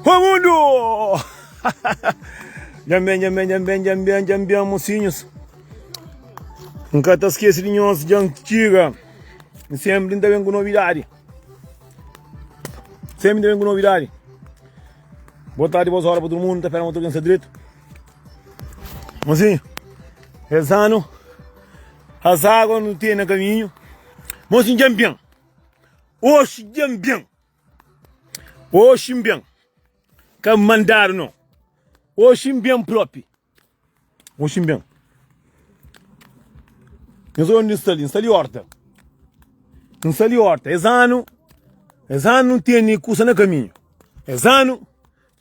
Ô mundu! Djan ben, djan ben, djan ben, djan ben, djan ben, mosinhus. N ka ta skese di nhos, djan txiga. N senpri N ta ben ku novidadi. Senpri N ta ben ku novidadi. Boa tardi, boas horas pa tudu mundu. N ta spera ma tudu algen sta dretu. Mosinhu, es anu as água nu ten na kaminhu. Mosinhu, djan ben. Oxi djan ben. Oxi N ben. Ka mandadu no. Oxi N ben propi. Oxi N ben. Nhos odja undi N sta li. N sta li orta. N sta li orta. Es anu, es anu N tene kusa na kaminhu. Es anu,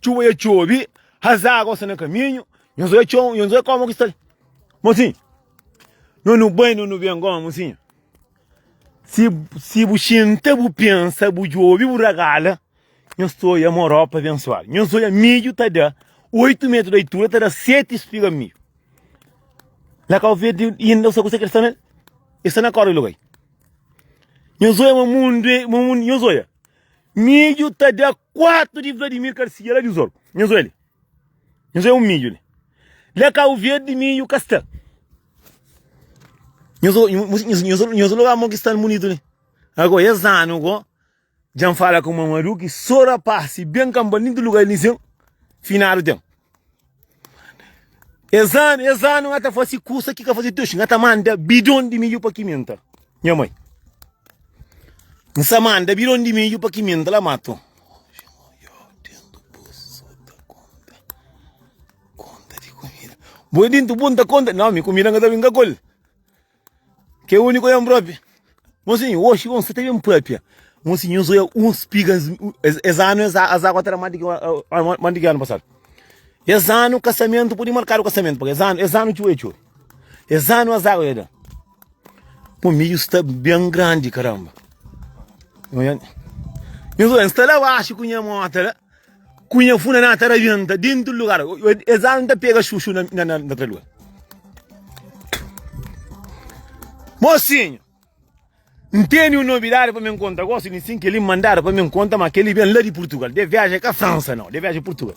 txuba dja txobi, azágua sta na kaminhu. Nhos odja txon, nhos odja komu ki sta li. Mosinhu, no nu bai, no nu ben gomi, mosinhu. Si, si bu xinta, bu pensa, bu djobe, bu ragala, nhos ta oia ma Europa abensuadu. Nhos oia midju ta da 8 metru di altura, ta da 7 spiga midju. Na Kau Verdi inda bu sabe kuzê ki el sta na el? El sta na kóre lugar. Nhos oia ma mundu é, ma mundu, nhos oia midju ta da 4 di Vladimir Garcia la di Zorgu. Nhos oia li. Nhos oia un midju li. La Kau Verdi midju ka sta. Nhos nhos lugar mo ki sta bunitu li. Ago es anu go dja N fala ku Mamadu ki so rapasi ben kanba nintu lugar li sin finadu ten. Es anu es anu N ta fasi kusa ki ka fasi tuxi N ta manda bidon di midju pa kiminta nha mai. N sa manda bidon di midju pa kiminta la matu. Konta di kumida. Bo é dintu bu nta konta. Não, mi kumida nka ta brinka ku el. Ke úniku yan propi. Mosinhu, oxi bon sa ta ben papia. Mosinhu, nhos oia uns spigas es anu es água ta da más di ki más di ki anu pasadu. Es anu kasamentu pudi markadu kasamentu, porque es anu es anu txuba e txuba. Es anu as água ya da. Pô, midju sta ben grandi, karamba. Nhos oia, N sta la baxu ku nha mota la. Ku nha funaná ta rabenta dentu lugar. Es anu ta pega xuxu na na na tra lugar. Mocinho, N tene un novidadi pa mi konta gosi li sin kel-li mandadu pa mi konta ma kel-li ben la di Purtugal. De viaja ka Fransa nau, de viaja Purtugal.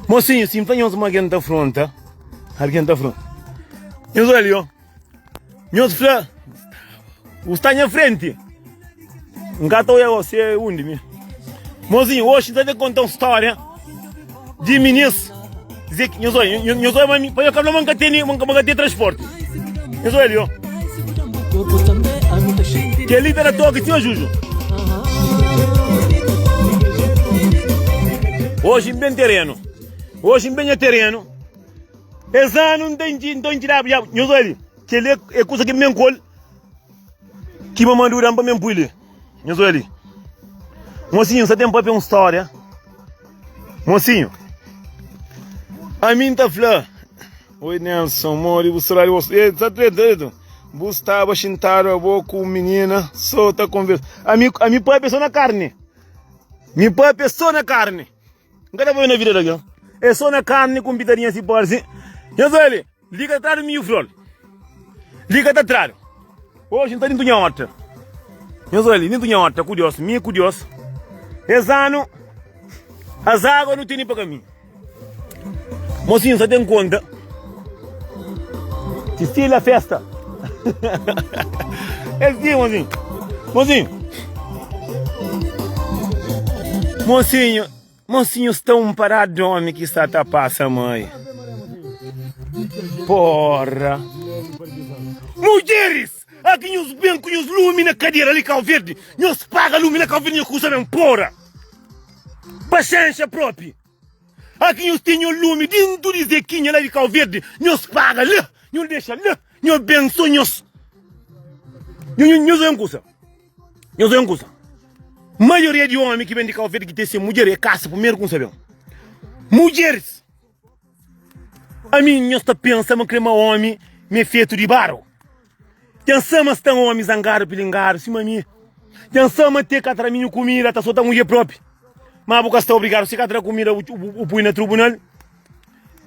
Mocinho, si N fla nhos ma algen ta fronta, algen ta fronta. Nhos oja li, ó. Nhos fla, U sta nha frenti. N ka ta oia você undi mi. Mozinho, oxi N ta ben konta un stória di minis. Dizer ki, nhos oia, nhos oia ma mi, pa nhos ka fla ma N ka tene, ma N ka tene transporti. Nhos oia li, ó. Kel-li ta da toki sima Juju. Oxi N ben terenu. Oxi N ben nha terenu. Es anu N ta intxi, N ta intxi diabu. Nhos oia li. Kel-li é kusa ki N ben ku el, ki Mamadu da-m pa mi N pui li. Nhos oja li. Mosinhu, N sta ten papia un stória. Mosinhu, ami N ta fla, Oi Nelson, modi bu sta la di bo? E, sta dretu, dretu. Bu staba xintadu abo ku minina so ta konversa. Ami, ami papia so na karni. Mi papia so na karni. N ka ta poi na vida di algen. É so na karni ku un pitadinha si parsi. Nhos oja li, li ka ta tradu midju flor. Li ka ta tradu. Oji N ta dintu nha orta. Nhos oja li, dintu nha orta ku Dios, mi ku Dios. Es anu, as água nu tene pa kaminhu. Mosinhu sa ten konta. Sisti la festa. Es dia, mosinhu. Mosinhu. Mosinhu, mosinhu sta un paradu di omi ki sta ta pasa mai. Porra. Mudjeris, aki nhos ben ku nhos lumi na kadera li Kau Verdi. Nhos paga lumi na Kau Verdi nhos kusa ben porra. Paxénxa propi. Aki nhos ten nho lumi dintu di Zequinha la di Kau Verdi, nhos paga la, nhos dexa la, nho ben so nhos. Nho, nhos oia un kusa, nhos oia un kusa. Maioria di omi ki ben di Kau Verdi ki ten se mudjer e kasa primeru kumsa ben. Mudjeris, ami nhos ta pensa ma kre ma omi mi é fetu di baru. Ten sama sta omi zangadu pilingadu sima mi. Ten sama te ka tra minhu kumida ta sota mudjer propi. Ma bu ka sta obrigadu si ka tra kumida bu pui na tribunal.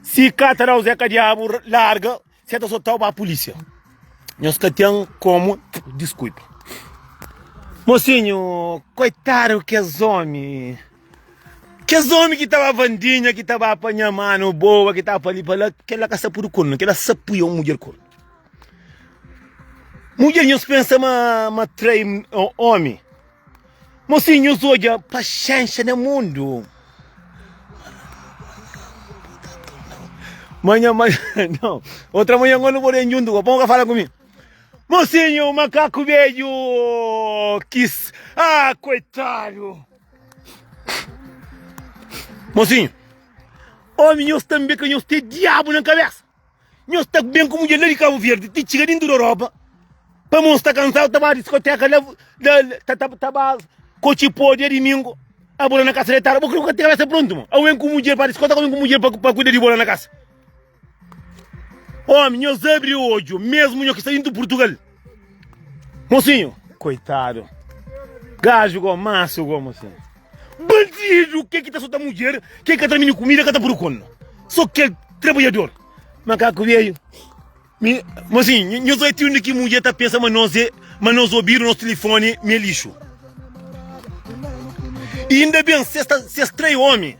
Si ka ta dau zeka diabu larga si ta sotau ba polisia. Nhos ka ten komu diskulpa. Mosinhu, koitadu kes omi. Kes omi ki ta ba vandinha, ki ta ba panha manu boa, ki ta pa li pa la, kel la ka sa pudu kornu, kel la sa puia un mudjer kornu. Mudjer nhos pensa ma ma trai omi. Mosinhu nhos odja paxénxa na mundu. Manha manha não. Outra manhã quando vou junto, pão fala comigo. Mocinho, macaco velho, quis. Ah, coitado. Mocinho, homem, nós também que nós tem diabo na cabeça. Nhos ta ben ku mudjer la di Kabu Verdi ti txiga dintu di Europa pamo sta kansadu ta ba diskoteka la ta ta ba kotxi po dia dimingu abo la na kasa detadu bo kre bu ka ten kabesa prontu mo abo ben ku mudjer pa diskoteka abo ben ku mudjer pa kuida di bo la na kasa omi nhos abri odju mesmu nho ki sta dintu Purtugal mosinhu koitadu gaju go masu go mosinhu Bandidu ke ki ta sota mudjer, ke ka ta mini kumida ka ta puru konu. So kel trabalhador. Makaku veio. Mi, mozinho, nhos é ti undi ki mudjer ta pensa ma nos é, ma nos obidu, nos telefone mi é lixo. E inda ben, se es trai omi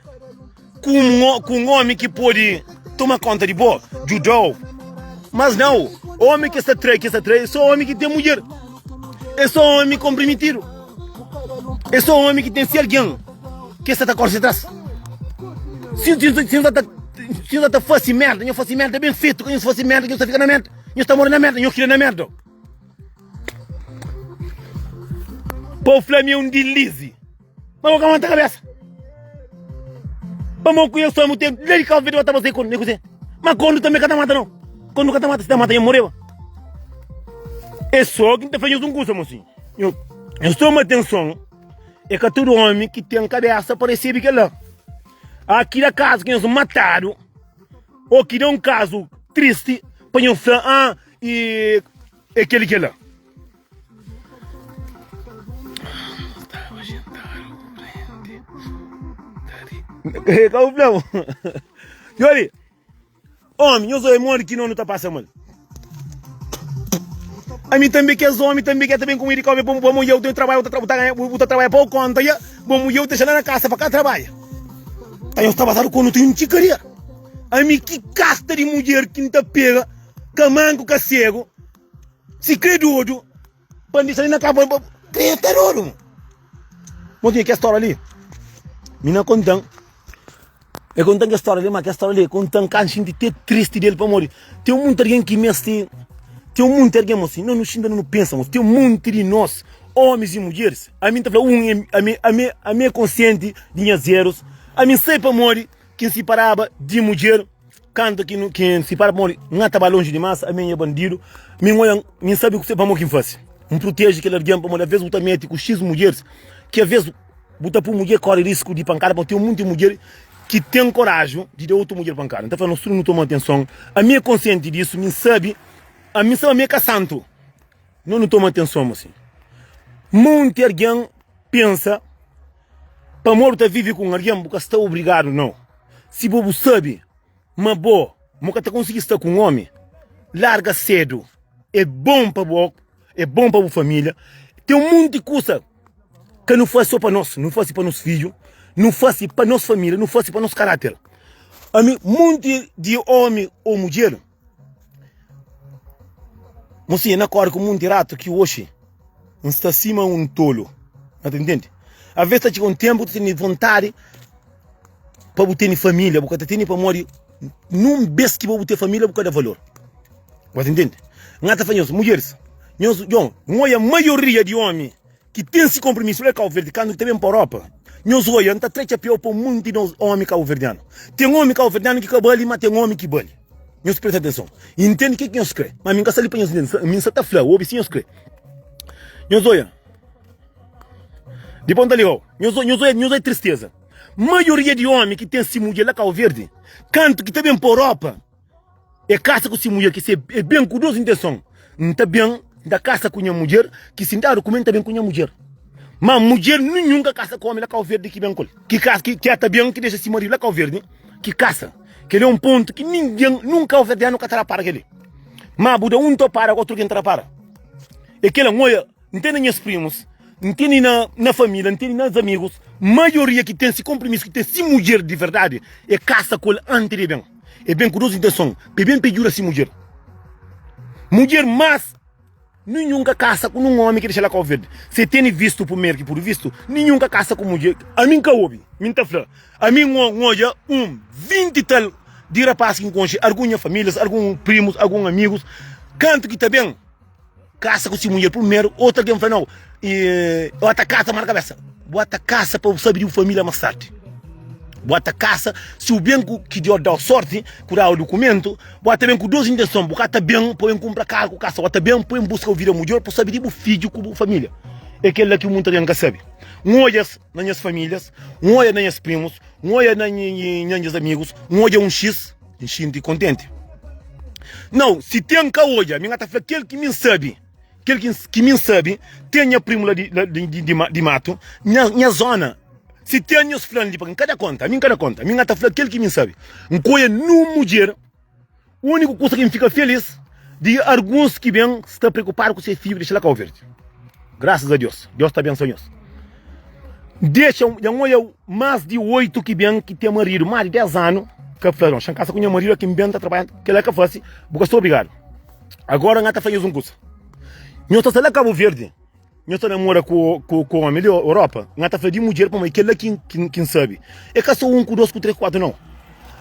ku un, ku un omi ki pode toma konta di bo, djudau. Mas nau, omi ki sta trai, ki sta trai, so omi ki ten mudjer. É so omi konprimitidu. É só omi ki ten si algen ki sta ta kore si tras. Si si ta si ta fasi merda, nho fasi merda ben fetu, ka nho fasi merda, nho ta fika na merda, nho ta more na merda, nho kria na merda. Pa fla mi é un dilizi, ma bo ka manta kabesa. Pamo ku eu só mu tem la di Cabo Verde ta base kon, ne kuse. Ma kondu tambe ka ta mata não. Kondu ka ta mata, si ta mata nho moreba. É só ki ta fla nhos un kusa, mosinho. Nhos toma atenson, é ka tudu omi ki ten kabesa pa resebe kel-la. Há ki da kazu ki nhos matadu, ô ki da un kazu tristi pa nhos fla, ah, e é kel-li kel-la. Ka bu fla-m. Nhos Omi, nhos obi modi ki no nu ta pasa mal. Ami tanbe kes omi tanbe ke ta ben ku mi di kau bo bo mudjer bu ten trabalho bu ta ganha bu ta trabalha pa bu konta ya bo mudjer bu dexa la na kasa pa ka trabalha. Ta nhos ta basadu ku nu ten txikaria. Ami ki kasta di mudjer ki N ta pega ka manku ka segu si kre dodu Pa N dexa li na kasa pa kre ta dodu. Mo tinha kes stória li Mi na konta-m E konta-m kes stória li Ma kes stória li E konta-m ka N xinti te tristi del Pamodi ten munti algen ki meste Ten munti algen mo si No nu xinta no nu pensa mo Ten munti di nos Omis i mudjeris Ami N ta fla un Ami ami ami é konsienti di nhas erus Ami N sai pamodi ki N siparaba di mudjer Kantu ki nu ki N sipara pamodi N ka ta ba lonji dimás, ami N é bandidu. Mi N oia, mi N sabe kuse pamodi ki N fase. N proteje kel algen pamodi aves bu ta mete ku xis mudjeris ki aves bu ta pui mudjer kore risku di pankada pamodi ten munti mudjer ki ten koraju di da otu mudjer pankada. N ta fla nos tudu nu toma atenson. Ami é konsienti disu, mi N sabe, ami N sabe ami é ka santu. No nu toma atenson mosi. Munti algen pensa pamodi bu ta vive ku un algen bu ka sta obrigadu nau. Si bo bu sabe ma bo ma ka ta konsigi sta ku un omi, larga sedu. É bon pa bo, é bon pa bu familia. Ten un monti kusa ka nu fase so pa nos, nu fase pa nos fidju, nu fase pa nos familia, nu fase pa nos karater. Ami monti di omi o mudjer Mosinha, na kóre ku munti ratu ki oxi N sta sima un tolu. Na ta intende? Aves ta txiga un ténpu ki ta tene vontadi pa bu tene família, bu ka ta tene pamodi nun bes ki bo bu ten família bu ka da valor. Bu ta intende? N ta fla nhos, mudjeris, nhos, djon, N oia maioria di omi ki ten si konprimisu la Kabu Verdi kandu ki ta ben pa Europa nhos oia N ta tra txapéu pa un monti nos omi kabuverdianu ten omi kabuverdianu ki ka bali ma ten omi ki bali nhos presta atenson i ntende ke ki nhos kre ma mi N ka sta li pa nhos ntende mi N sa ta fla obi si nhos kre nhos oia dipos N ta ligau nhos nhos oia nhos oia tristeza maioria di omi ki ten si mudjer la Kabu Verdi kantu ki ta ben pa Europa E kasa ku si mudjer ki si e ben ku dos intenson. N ta ben, N ta kasa ku nha mudjer, ki si N dadu ku mi, N ta ben ku nha mudjer. Ma mudjer ninhun ka kasa ku omi la Kau Verdi ki ben ku el. Ki kasa, ki ta ben, ki dexa si maridu la Kau Verdi, ki kasa. Kel é un pontu ki ningen, nun kauverdianu ka ta rapara kel-li. Ma bu da un topada, otru algen ta rapara. E kela, N oia, N ten na nhas primus. N tene na na família, N tene nas amigus, maioria ki ten si konprimisu, ki ten si mudjer di verdadi, e kasa ku el anti di e ben. E ben ku dos intenson, pa e ben pa e djuda si mudjer. Mudjer mas ninhun ka kasa ku nun omi ki dexa la Kau Verdi. Si e tene vistu primeru ki pudu vistu, ninhun ka kasa ku mudjer. Ami N ka obi, mi N ta fla, ami N odja un 20 i tal di rapas ki N konxe, algun nha famílias, algun primus, algun amigus, kantu ki ta ben, Kasa ku si mudjer primeru, otu algen fla nau, bo ta kasa mara kabesa, bo ta kasa pa bu sabi di bu familia mas tardi, bo ta kasa si bu ben ku ki Dios dau sorti ku dau dukumentu, bo ta ben ku dos intenson, bu ka ta ben pa ben kunpra karu ku kasa, bo ta ben pa ben buska un vida mudjor pa sabi di bu fidju ku bu familia. E kel la ki munta algen ka sabi. N odja-s na nhas familias, N odja na nhas primus, N odja na nhas amigus, N odja un xis. N xinti kontenti. Nau, si ten ka odja, mi ka ta fla kel ki mi N sabe. Kel ki, ki mi N sabe, ten nha primu la di, la di, di, di, di matu, nha, nha zona. Si ten nhos fla-m li, pa N ka da konta, mi N ka da konta. Mi N ka ta fla kel ki mi N sabe. N ka odja nun mudjer. Úniku kusa ki N fika felis di arguns ki ben sta preokupadu ku se fidju ki dexa la Kau Verdi. Grasas a Deus. Deus ta abensoa nhos. Dexa, dja N odja más di 8 ki ben ki ten maridu más di 10 anu ka fla, Xa N kasa ku nha maridu ki N ben ta trabadja, kel-la ka fase, bu ka sta obrigadu. Agora N ta fla nhos un kusa, nhos ta sta la Kabu Verdi, nhos ta namora ku ku omi li Europa, N ta fla di mudjer pamodi kel-la ki N sabe. É ka so 1 ku 2 ku 3 ku 4 nau.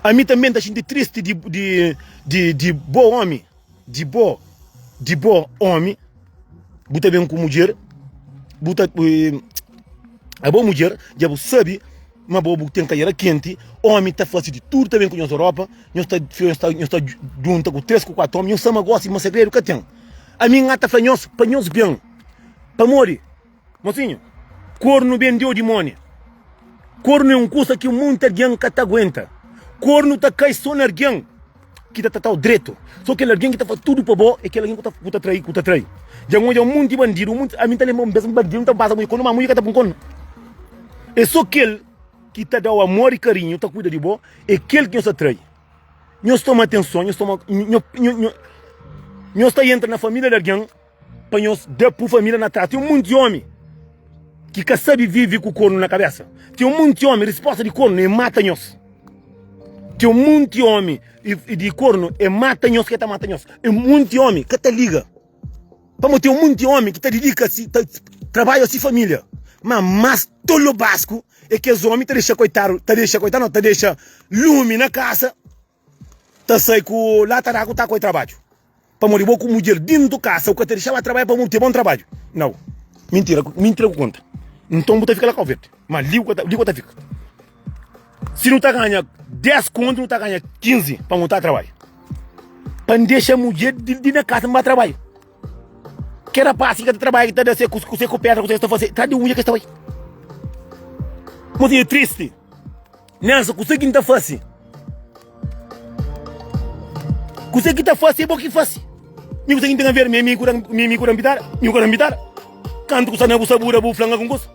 Ami tanbe N ta xinti tristi di di di di bo omi. Di bo, di bo omi, bu ta ben ku mudjer, bu ta abo mudjer dja bu sabi ma bo bu ten kajera kenti, omi ta fasi di tudu ta ben ku nhos Europa, nhos ta nhos ta nhos ta junta ku 3 ku 4 omi, nhos sa ma gosi ma segredu ka ten. Ami N ta fla nhos pa nhos ben, pamodi Mosinhu, kornu ben di dimoni. Kornu é un kusa ki munti algen ka ta aguenta. Kornu ta kai so na algen ki ta tratau dretu. So kel algen ki ta fasi tudu pa bo é kel algen ku ta trai, ku ta trai. Dja N odja munti bandidu, munti, ami N ta lenbra un bes un bandidu ta pasa mudjer kornu, ma mudjer ka ta pun kornu. É so kel ki ta dau amor i karinhu, ta kuida di bo, é kel ki nhos ta trai. Nhos toma atenson, nhos toma, nho, nho, nho, nhos ta entra na familia di algen. Pa nhos da pu família na tras. Ten un monti omi ki ka sabe vive ku kornu na kabesa. Ten un monti omi, risposta di kornu é mata nhos. Ten un monti omi di kornu é mata nhos ki ta mata nhos. Un monti omi ka ta liga. Pamodi ten un monti omi ki ta didika si ta trabadja si família. Ma mas tolobasku é kes omi ta dexa koitadu, ta dexa koitadu nau, ta dexa lumi na kasa. Ta sai ku lata d'agu ta koi trabadju pamodi bo ku mudjer dintu kasa u ka ta dixa ba trabadja pamodi bu ten bon trabadju nau mintira mintira ku konta nton bu ta fika la kau verdi ma li bu li bu ta fika si nu ta ganha 10 kontu nu ta ganha 15 pamodi nu ta trabadja pa n dexa mudjer di di na kasa n ba trabadja ke rapaz ki ka ta trabadja ki ta da se ku se ku pedra ku se ta fase tras di mudjer ke sta bai mosinhu é tristi. Nelson, kuse ki N ta fase? Kuse ki ta fase é bo ki fase. Mi kuse ki N ten a ver? Mi é mi ku dan, mi é mi ku dan pitada? Mi ku dan pitada? Kantu ku sta na bu sabura bu fla-m algun kusa?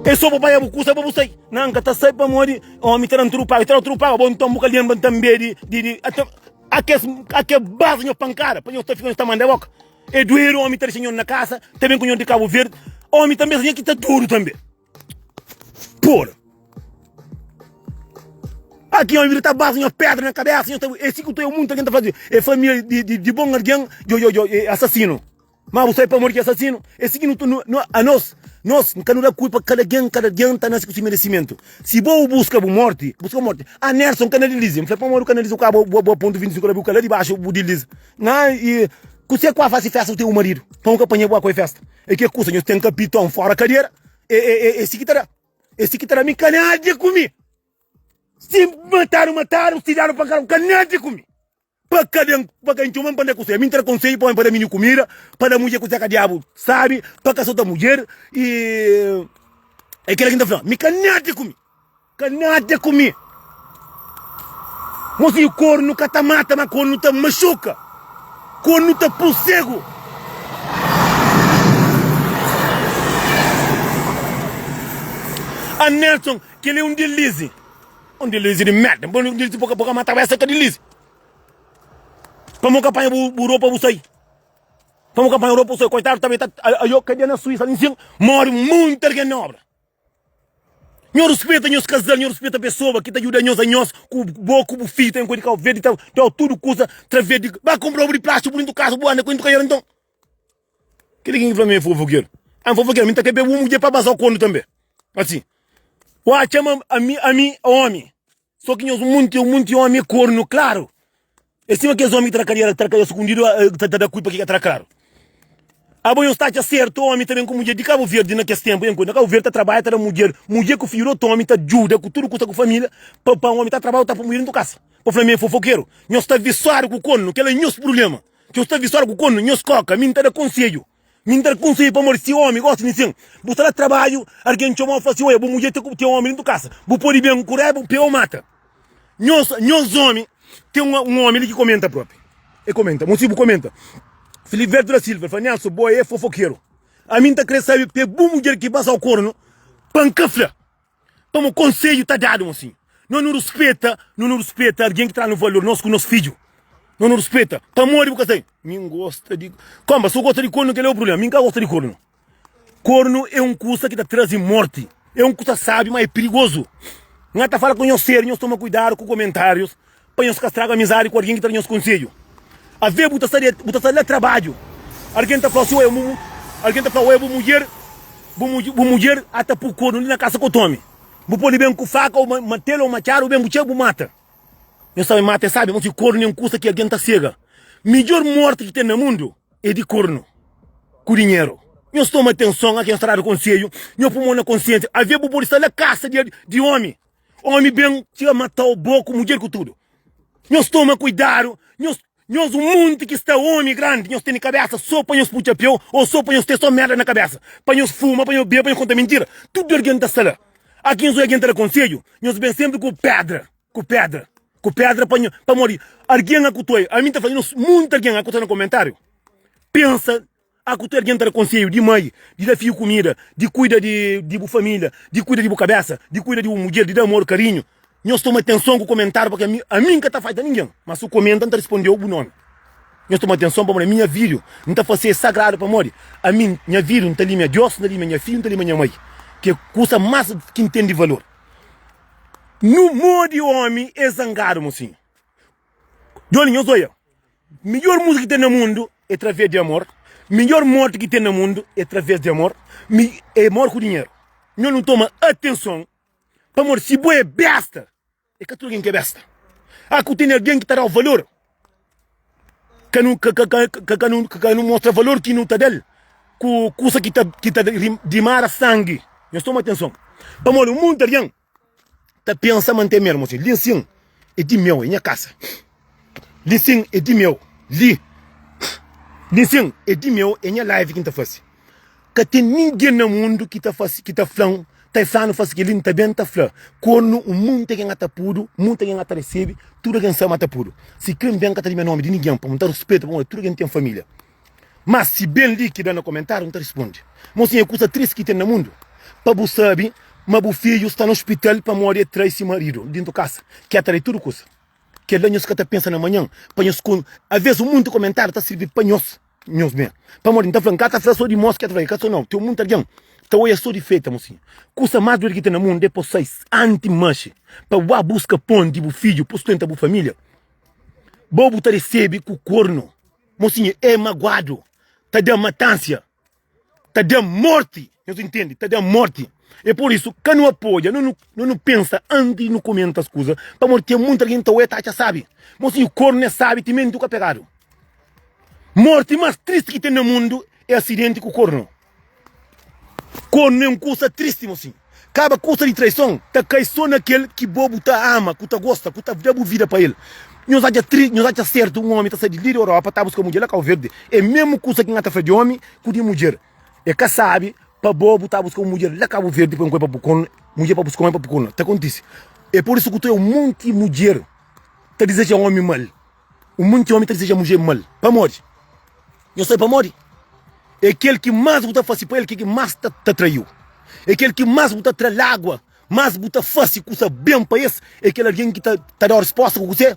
É so bu panha bu kusa pa bu sai. Nan, N ka ta sai pamodi omi ta dan tudu paga. Ta da tudu paga, bo nton bu ka lenbra tanbe di, di, di, ate, ake, ake basa nho pankada pa nho ta fika nho ta manda boka. É duedu omi ta dexa nho na kasa, ta ben ku nho di Kabu Verdi. Omi tanbe, nha ki ta dudu tanbe. Por. Aki nhos bira ta basa nhos pedra na kabesa, nhos ta é si ku ta munta algen ta fla é família di di di bon algen, djo djo djo é asasinu. Ma bu sabe pamodi ki é asasinu? É si ki nu nu nu anos nos ka nu da kulpa kada algen, kada algen ta nase ku si meresimentu. Si bo buska bu morti, buska bu morti. Ah Nelson ka na dilize. N fla pamodi bu ka na dilize bu ka bu bu pontu 25 la bu ka la di baxu bu dilize. Na i kuse ku a fasi festa bu ten un maridu pa bu ka panha bu a koi festa. É ke kusa nhos ten kapiton fora kadera. É, é, é, é si ki ta da. É si ki ta da. Mi ka nada ku mi. Si matadu, matadu. Si dadu pankada, ka nada ku mi. Pa ka den, pa ka intxoma-m pa da konselhu. Mi N ta da konselhu pa pa da mini kumida, pa da mudjer kuzê ka diabu sabi, pa ka sota mudjer. I é kila ki N ta fla. Mi ka nada ku mi. Ka nada ku mi. Mosinhu, kornu ka ta mata, ma kornu ta maxuka. Kornu ta pô segu. A Nelson, kel é un dilize. Un dilize di merda. Un dilize pa ka mata kabesa ka dilize. Pamo ka panha bu ropa bu sai. Pamo ka panha ropa soi koitadu tambe ta aio kadia na Suíça ali nsin mori munti algen na obra. Nho ruspeta nhos kazal, nho ruspeta pesoa ki ta djuda nhos a nhos ku bo ku bu fidju ta ben koi di Kau Verdi ta dau tudu kusa traves di ba kunpra ropa di plástiku bu dintu kasa bu anda ku intu kaiera nton. Kili ki fla mi é fofokeru. Ami fofokeru mi ta kre pega un mudjer pa basau kornu tambe. Asi. O atxa ma ami ami omi. So ki nhos munti munti omi é kornu klaru. É sima kes omi ki ta da kadiera ta da kadiera sukundidu ta da kulpa ki ka ta da klaru. Abo nhos ta atxa sertu omi ta ben ku mudjer di Kabu Verdi na kes tenpu enkuantu na Kabu Verdi ta trabadja ta da mudjer mudjer ku fidju di otu omi ta djuda ku tudu kusa ku familia pa pa omi ta trabadja ta pui mudjer dentu kasa. Pa fla mi é fofokeru. Nhos sta visuadu ku kornu kela é nhos prublema. Nhos sta visuadu ku kornu nhos koka mi nta da konsedju. Mi N ta da konsedju pamodi si omi gosta di sin, bu sta na trabadju, algen txoma-u fla si, Oia, bu mudjer ten ten omi dentu kasa, bu pode ben ku raiba pega-u mata. Nhos, nhos omi, ten un un omi li ki komenta propi. E komenta, Mo si bu komenta. Filiberto da Silva, el fla, Nelson, bo é fofokeru. Ami N ta kre sabe pe bu mudjer ki pasa-u kornu pa N ka fla. Pamo konsedju ta dadu mosinhu. No nu ruspeta, no nu ruspeta algen ki tra-nu valor, nos ku nos fidju. No nu ruspeta. Pamodi bu ka sai? Mi N gosta di. Konba, si bu gosta di kornu, kel-la é bu prubléma. Mi N ka gosta di kornu. Kornu é un kusa ki ta traze morti. É un kusa sábi, má é pirigozu. N ta fala ku nhos sériu, nhos toma kuidadu ku komentárius pa nhos ka straga amizadi ku algen ki ta da nhos konsedju. Avê bu ta sta bu ta sta la trabadju, algen ta fla si, Oia, bu, algen ta fla, Oia, bu mudjer, bu mudjer, bu mudjer a ta pui kornu li na kasa ku otu omi. Bu pode ben ku faka ô martelu ô matxadu, bu ben bu txega bu mata. Nhos sabe mata é sabi, ma si kornu é un kusa ki algen ta sega. Midjor morti ki ten na mundu é di kornu ku dinheru. Nhos toma atenson a ki nhos ta dadu konsedju, nhos pui mon na konsiensia. Avê bu pode sta la kasa di di omi, omi ben txiga matau bo ku mudjer ku tudu. Nhos toma kuidadu, nhos nhos un munti ki sta omi grandi, nhos tene kabesa so pa nhos putxa peu o so pa nhos te so merda na kabesa, pa nhos fuma, pa nhos bebe, pa nhos konta mintira. Tudu algen ta sta la. Aki nhos oi algen ta da konsedju, nhos ben senpri ku pedra, ku pedra, ku pedra pa nho, pamodi algen a ku toi. Ami ta fla nhos, munti algen a ku ta na komentariu pensa a ku toi algen ta da konsedju di mai, di da fidju kumida, di kuida di di bu familia, di kuida di bu kabesa, di kuida di bu mudjer, di da amor, karinhu. Nhos toma atenson ku komentariu pabia ami, ami N ka ta faita ningen, ma si bu komenta N ta rispondeu bu nomi. Nhos toma atenson pamodi ami nha video N ta fase sagradu pamodi ami nha video N ta limia Dios, N ta limia nha fidju, N ta limia nha mai, ki é kusa mas ki N ten di valor. Nu modi omi é zangadu mosinhu. Djoni nhos oia, midjor musika ki ten na mundu é traves di amor, midjor morti ki ten na mundu é traves di amor, é amor ku dinheru. Nhos nu toma atenson pamodi si bo é besta É ka tudu algen ki é besta. Ah, ku tene algen ki ta da-u valor. Ka nu, ka, ka, ka, ka nu, ka nu mostra valor ki nu ta da-l ku kusa ki ta, ki ta dimara sangi. Nhos toma atenson. Pamodi munti algen ta pensa ma N ten mesmu. Li nsin é di meu, é nha kasa. Li nsin é di meu, li. Li nsin é di meu, é nha live ki N ta fase. Ka ten ningen na mundu ki ta fase, ki ta fla-m, ta fla-nu fase kel-li, N ta ben ta fla. Kornu, un monti algen ata pudu, monti algen ata resebe, tudu algen sabe ma ta pudu. Si kre N ben, N ka ta limia nomi di ningen, pamodi N ta ruspeta, pamodi tudu algen ten família. Má si ben li ki da na komentáriu, N ta responde. Mosinhu, é kusa tristi ki ten na mundu, pa bu sabe ma bu fidju sta na ospital pamodi e trai si maridu dintu kasa, ki a trai tudu kusa. Kel-la nhos ka ta pensa na manhan, pa nhos kon. Aves, un monti komentáriu ta sirbi pa nhos. Nhos mé. Pamodi N ta fla, N ka ta fla so di mos ki ta fla, i ka so nau. Ten munti algen ta oia so di feita, mosinhu. Kusa más duedu ki ten na mundu é pa sai anti manxe, pa bu ba buska pon di bu fidju pa sustenta bu família. Bo bu ta resebe ku kornu. Mosinhu, é maguadu, ta da matansia. Ta da morti, nhos intende? Ta da morti. É por isu, ka nu apoia, no nu pensa antis di nu komenta as kuza, pamodi ten munti algen ta oia ta atxa sabi. Mosinhu, kornu é sabi timenti u ka pegadu. Morti mas tristi ki ten na mundu é asidenti ku kornu. Kornu é un kusa tristi, mosinhu. Kaba kusa di traison ta kai so na kel ki bo bu ta ama, ku ta gosta, ku ta da bu vida pa el. Nhos atxa tri, nhos atxa sertu un omi ta sai di li di Europa ta buska mudjer la Kau Verdi? É mesmu kusa ki N ta fla di omi ku di mudjer. É ka sabi pa bo bu ta buska un mudjer la Kabu Verdi pa N koi pa bu kornu, mudjer pa buska omi pa bu kornu. Ta kontisi. É pur isu ku ta un monti mudjer ta dizeja omi mal. Un monti omi ta dizeja mudjer mal. Pamodi? Nhos sabe pamodi? É kel ki más bu ta fase pa el ki más ta ta trai-u. É kel ki más bu ta tra lágua, más bu ta fase kusa ben pa es, é kel algen ki ta ta da-u respósta ku kuzê?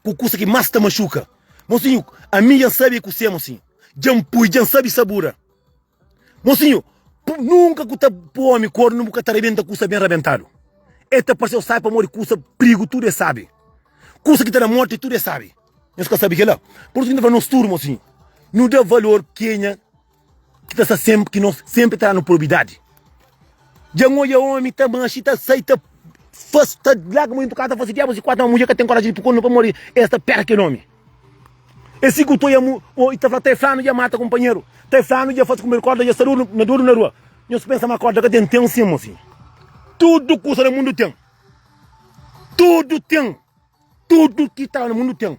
Ku kusa ki más ta maxuka. Mosinhu, ami dja N sabe é kuzê, mosinhu. Dja N pui, dja N sabe sabura. Mosinhu, nunka ku ta pui omi kornu bu ka ta rebenta kusa ben rabentadu. E ta parse-u sabi pamodi kusa prigu tudu e sabi. Kusa ki ta da morti tudu e sabi. Nhos ka sabi kela? Pur isu ki N ta fla nos tudu, mosinhu, nu da valor kenha ki ta sta senpri, ki nos senpri ta da-nu probidadi. Dja N odja omi ta manxi, ta sai, ta fas, ta larga mudjer dentu kasa, ta fase diabu si kuatu, ma mudjer ka ten koraji di pui kornu pamodi es ta perde kel omi. É si ku toi amu o i ta fla ta flanu dja mata kumpanheru ta flanu dja fasi kumpanheru korda dja sta duru na duru na rua nhos pensa ma korda ka ten ten sim mosinhu tudu kusa na mundu ten tudu ten tudu ki ta na mundu ten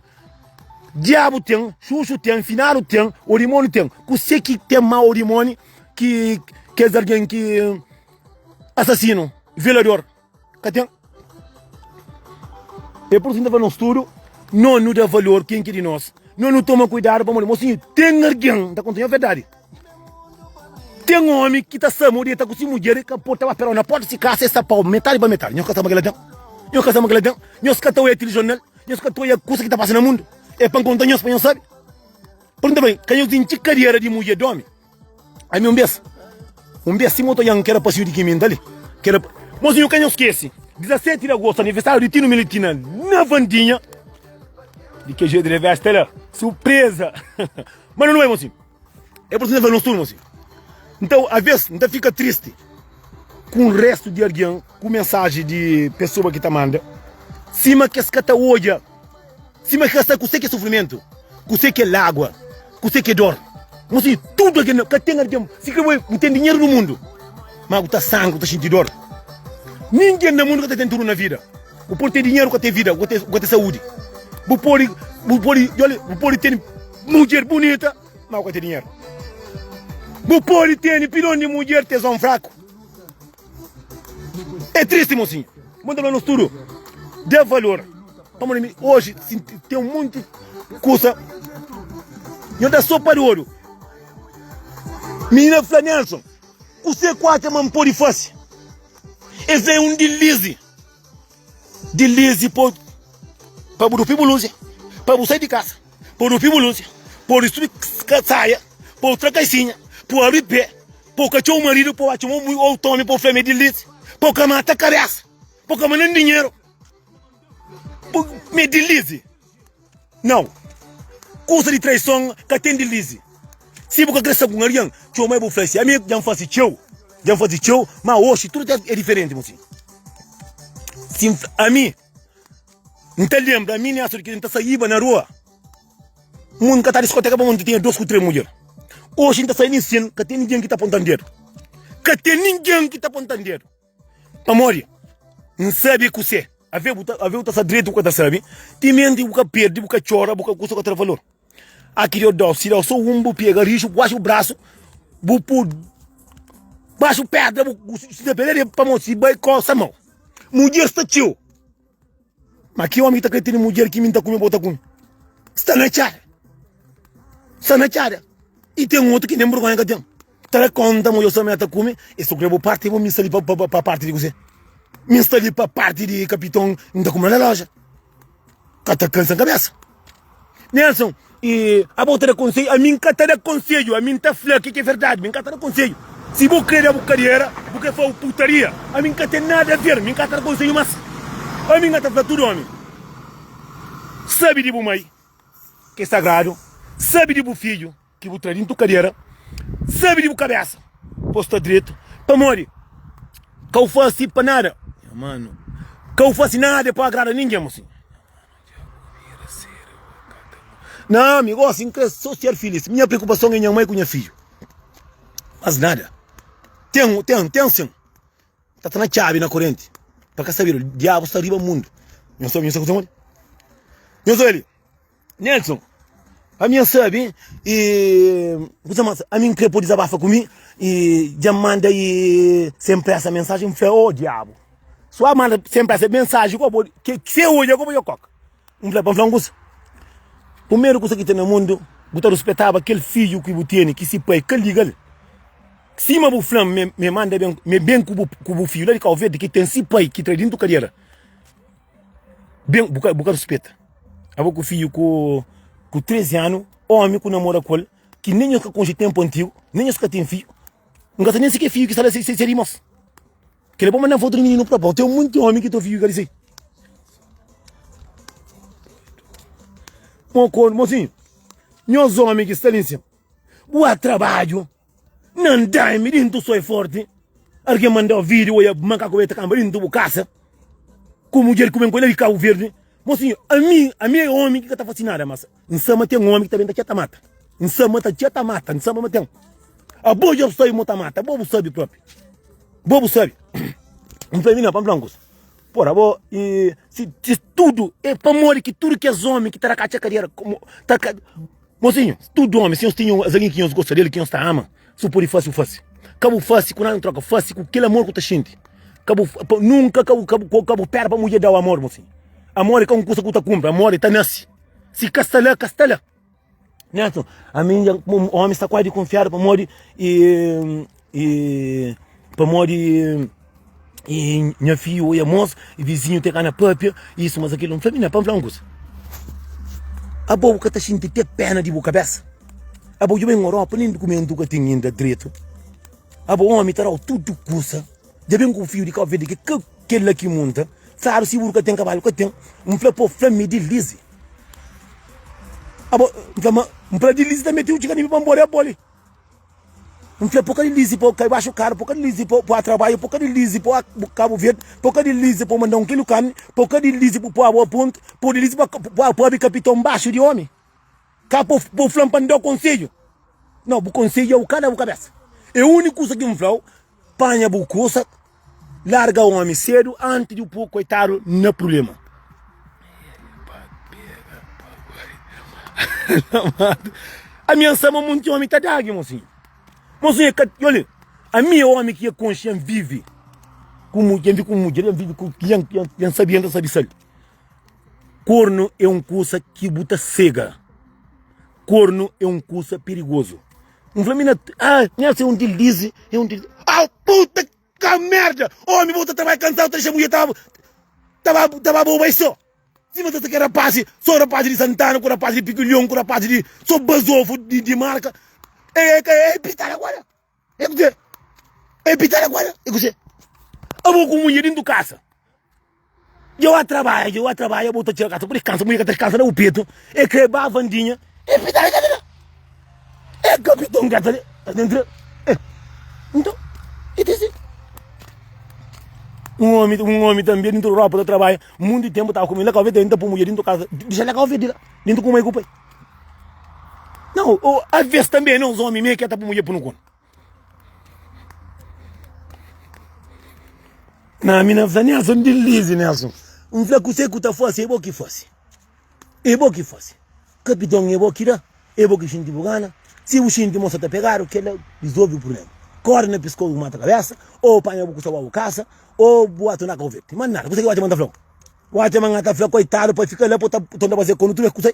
diabu ten xuxu ten finadu ten o dimoniu ten kuse ki ten ma o dimoni ki kes algen ki asasinu violador Ka ten. É pur isu ki N ta fla nos tudu, no nu da valor ken ki di nos. No nu toma kuidadu pamodi mosinhu ten algen, N ta konta nho verdadi. Ten omi ki ta sa modi el ta ku si mudjer, ka pode ta ba pera-u na porta di si kasa, el sta pau metadi pa metadi. Nhos ka sa ma kila ten? Nhos ka sa ma kila ten? Nhos ka ta oia telejornal? Nhos ka ta oia kusa ki ta pasa na mundu? É pa N konta nhos pa nhos sabe. Pur isu N ta fla, ka nhos intxi kadera di mudjer di omi. Ami un bes, un bes sima otu algen ki era pasiu di ki mi nta li, ki era Mozinhu ka nhos skese, 17 di agostu aniversariu di Tino Militina na Vandinha, di ke jetu de festa la, surpresa! Ma nu bai mozinhu, é por isso fla nos tudu mozinhu. Nta aves nta fika tristi ku un restu di algen ku mensaji di pesoa ki ta manda, sima kes ka ta odja. Sima ki ka sabe kuse ki é sufrimentu, kuse ki é lágua, kuse ki é dor. Mo si tudu algen, ka ten algen, si kre bu ten dinheru no mundu, ma bu ta sangra, bu ta xinti dor. Ningen na mundu ka ta ten tudu na vida. Bu pode ten dinheru, ka ten vida, bu ka ten saúdi. Bu pode, bu pode, bu pode ten mudjer bunita, ma bu ka ten dinheru. Bu pode ten pilon di mudjer, tezon fraku. É tristi, mosinhu. Bom ta fla nos tudu, da valor. Pamodi mi oji ten monti kusa nho da so pa dodu. Minina fla Nelson, kuse ku atxa ma N pode fase? Es é un dilizi. Dilizi po pa bu dupi bu luzi, pa bu sai di kasa, pa bu dupi bu luzi, pa bu subi saia, pa bu tra kaisinha, pa bu abri pe, pa bu ka txoma maridu, pa bu ba txoma otu omi pa bu fla ma é dilizi, pa bu ka mata kabesa, pa bu ka manda-m dinheru. Me dilize Nau Kusa di traison ka ten dilize Si bu ka kre sta ku un algen Txoma i bu fla si Ami dja N fase txeu Dja N fase txeu Ma oxi tudu é diferenti Mo si Si N fla Ami N ta lenbra ami Nelson di ki N ta saiba na rua Mundu ka ta diskoteka pamodi N ta tinha dos ku tres mudjer Oxi N ta sai li sin Ka ten ningen ki ta ponta-m dedu Ka ten ningen ki ta ponta-m dedu. Pamodi N sabe kuse Ave bu ta ave bu ta sa dretu bu ka ta sabe Timenti bu ka perde bu ka txora bu ka kusa ka tra valor Aki Deus dau si dau so un bu pega rixu bu baxu brasu bu pu baxu pedra bu si ta pega pamodi si bai kosa mau Mudjer sta txeu. Ma ki omi ki ta kre tene mudjer ki mi ta kume bo ta kume? Sta na txada. Sta na txada. I ten otu ki nen burgonha ka ten. Ta da konta ma yo sa ta kume, e so kre bo parti bo mi sta li pa, pa, pa parti di kuse. Mi sta li pa parti di kapiton, N ta kume na loja. Ka ta kansa kabesa. Nelson, e abo ta da konsedju? Ami N ka ta da konsedju, ami N ta fla ke ki é verdadi, mi N ka ta da konsedju. Si bu kre da bu kadera, bu kre fla bu putaria, ami N ka ten nada a ver, mi N ka ta da konsedju mas. Ami N ka ta fla tudu omi, sabi di bu mai ki é sagradu, sabi di bu fidju ki bu tra dintu kadera, sabi di bu kabesa pa bu sta dretu, pamodi ka bu fasi pa nada, manu, ka bu fasi nada pa agrada ningen, mosinhu. Não, mi gosi N kre so ser filis. Minha preokupason é nha mai ku nha fidju. Mas nada. Ten, ten, ten sin. Ta ta na txabi na korenti. Pa ka sabedu, diabu sta riba mundu. Nhos sabe, nhos sabe kuze Nhos sabe li. Nelson, ami N sabe e kuze mas ami N kre pode dizabafa ku mi e dja N manda e sem presa mensajen N fla, oh diabu. Sua manda sem presa mensajen ko bo ke se odja ko bo dja koka. N fla pa N fla un kusa. Primeru kusa ki ten na mundu, bu ta ruspetaba kel fidju ki bu tene, ki si pai ka liga-l. Sima bu fla-m ma e manda ben, ma e ben ku bu ku bu fidju la di Kau Verdi ki ten si pai ki tra dintu kadera. Ben, bu ka bu ka ruspeta. Abo ku fidju ku ku 13 anu, omi ku namora ku el. ki nen nhos ka konxe tenpu antigu, nen nhos ka ten fidju. N ka sa nen si ke fidju ki sta la se se irmons. Kela pa manda fotu di mininu propi. Ten munti omi ki ta fidju ka di si. Mo kon, mosinhu, nhos omi ki sta li nsin, bua trabadju na andaimi dintu soi forti. Argen mandau video oia makaku bai ta kamba dintu bu kasa ku mudjer ku ben ku el la di Kabu Verdi. Mosinhu, ami, ami é omi ki ka ta fasi nada, mas N sa ma ten omi ki ta ben ta txia ta mata. N sa ma ta txia ta mata, N sa ma ten. Abo dja bu sabi mo ta mata, abo bu sabi propi. Bo bu sabi. N fla mina pa N fla un kusa. Pora abo e si, si tudu é pamodi ki tudu kes omi ki ta rakatxa kadera komo ta ka Mosinhu, tudu omi, si nhos tinha algen ki nhos gosta del, ki nhos ta ama, si bu podi fasi, bu fasi. Ka bu fasi ku nada troka, fasi ku kel amor ku ta xinti. Ka bu nunka ka bu ka bu ka bu pera pa mudjer dau amor, mosinhu. Amor é ka un kusa ku ta kunpra, amor é ta nasi. Si ka sta la, ka sta la. Nelson, ami dja omi sta kuazi dikunfiadu pamodi e, e, pamodi e, nha fiju oia mos, e vizinhu te ka na papia, isu mas akilu. N fla, mina, pa N fla un kusa, abo bu ka ta xinti te pena di bu kabesa? Abo dja ben Europa, nin dukumentu ka ten inda dretu, abo omi ta dau tudu kusa. Dja ben ku fiu di Cabo Verde ki ka kel la ki munta Fladu si buru ka ten kabalu ka ten N fla po fla mi di Lizi Abo N fla ma N fla di Lizi ta mete u txiga mi pa N bori a boli N fla po ka di Lizi po kai baxu karu po ka di Lizi po po a trabadju po ka di Lizi po a Cabo Verde po ka di Lizi po manda un kilu karni po ka di Lizi po abo a pontu po di Lizi po po abi kapiton baxu di omi Ka po po fla-m pa N da-u konsedju Nau bu konsedju é u ka da bu kabesa É uniku kusa ki N fla-u Panha bu kusa, larga omi sedu anti di bu pui koitadu na prublema. Ami N sa ma munti omi ta dagi, mosinhu. Mosinhu é ka, olha, ami é omi ki ya konxe, ya vivi ku mudjer, ya vivi ku mudjer, ya vivi ku, ya, ya sabi, ya ka sabi sal. Kornu é un kusa ki bu ta sega. Kornu é un kusa perigozu. N fla mina, ah, nha se un dilize, é un dilize. Ah, puta ka merda! Omi bo ta trabalha kansadu, ta dexa mulher ta ta ta ba bo bai so. Sima ta ke rapaz, so rapaz di Santana, ku rapaz di Piquilhon, ku rapaz di so bazofu di, di marka. É, é, é pitada agora. É kuzê? É pitada agora. É kuzê? Abo ku mulher dentro casa. Dja ba trabadja, dja ba trabadja, bo ta txega kasa, bu diskansa, mulher ka ta diskansa na bu petu, e kre ba Vandinha, e pita ka ta da, e kapiton ka ta da, ta entra, e, nton, e ta si. Un omi, un omi tanbe dintu Europa ta trabadja, munti tempu tava ku mi la Kau Verde, ta pui mulher dintu kasa, dixa la Kau Verde la, dintu ku mai ku pai. Nau, aves tanbe nos omi me ke ta pui mulher pui no konu. Na mi na fla Nelson di Lizi Nelson N fla kuse ku ta fase é bo ki fase É bo ki fase Kapiton é bo ki da É bo ki xinti bu gana Si bu xinti mo sa ta pegadu Kela rizolvi prublema Kore na piskozu bu mata kabesa Ou panha bu kusa bu kasa Ou bu atu na Kau Verdi Ma nada kuse ki bu atxa ma N ta flau Bu atxa ma N ta fla koitadu pa fika la pa ta tonta fase konu tudu es kusa.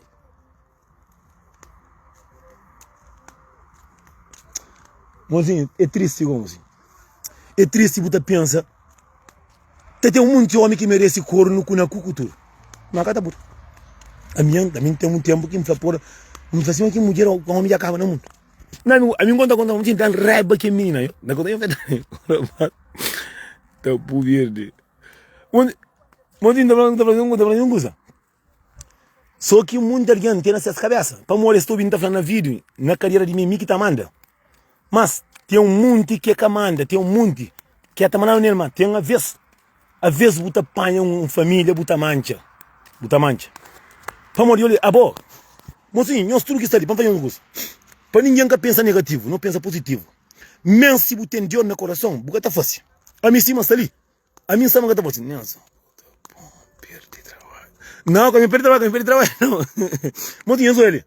Mozinho, é triste go mozinho. É triste bu ta pensa ta ten um monti homi ki merece corno ku na ku ku tudo. Ma ka ta puta. Ami ami ten um tempo ki N fla porra, N fla sima ki mudjer homi dja kaba na mundo. Na ami ami konta konta um ten raiba ki minina yo. Na konta yo ta pu verde. Mozinho ta fla ta fla ta fla un kusa. So ki munti algen ten na ses kabesa, pamodi es ta obi-m ta fla na vídiu, na kadera di mi, mi ki ta manda. Mas, ten un munti ki ka manda, ten un munti ki ta mandadu nel, ma ten aves, aves bu ta panha un família bu ta mantxa, bu ta mantxa. Pamodi, olha, abo, mosinhu, nhos tudu ki sta li, pa N fla nhos un kusa, pa ningen ka pensa negativu, no pensa puzitivu. Mesmu si bu ten Deus na korason, bu ka ta fase. Ami sima sta li. Ami nsa ma ka ta fala Nelson puta pon perdi trabadju Nau ka mi perdi trabadju ka mi perdi trabadju nau Mo tinha so eli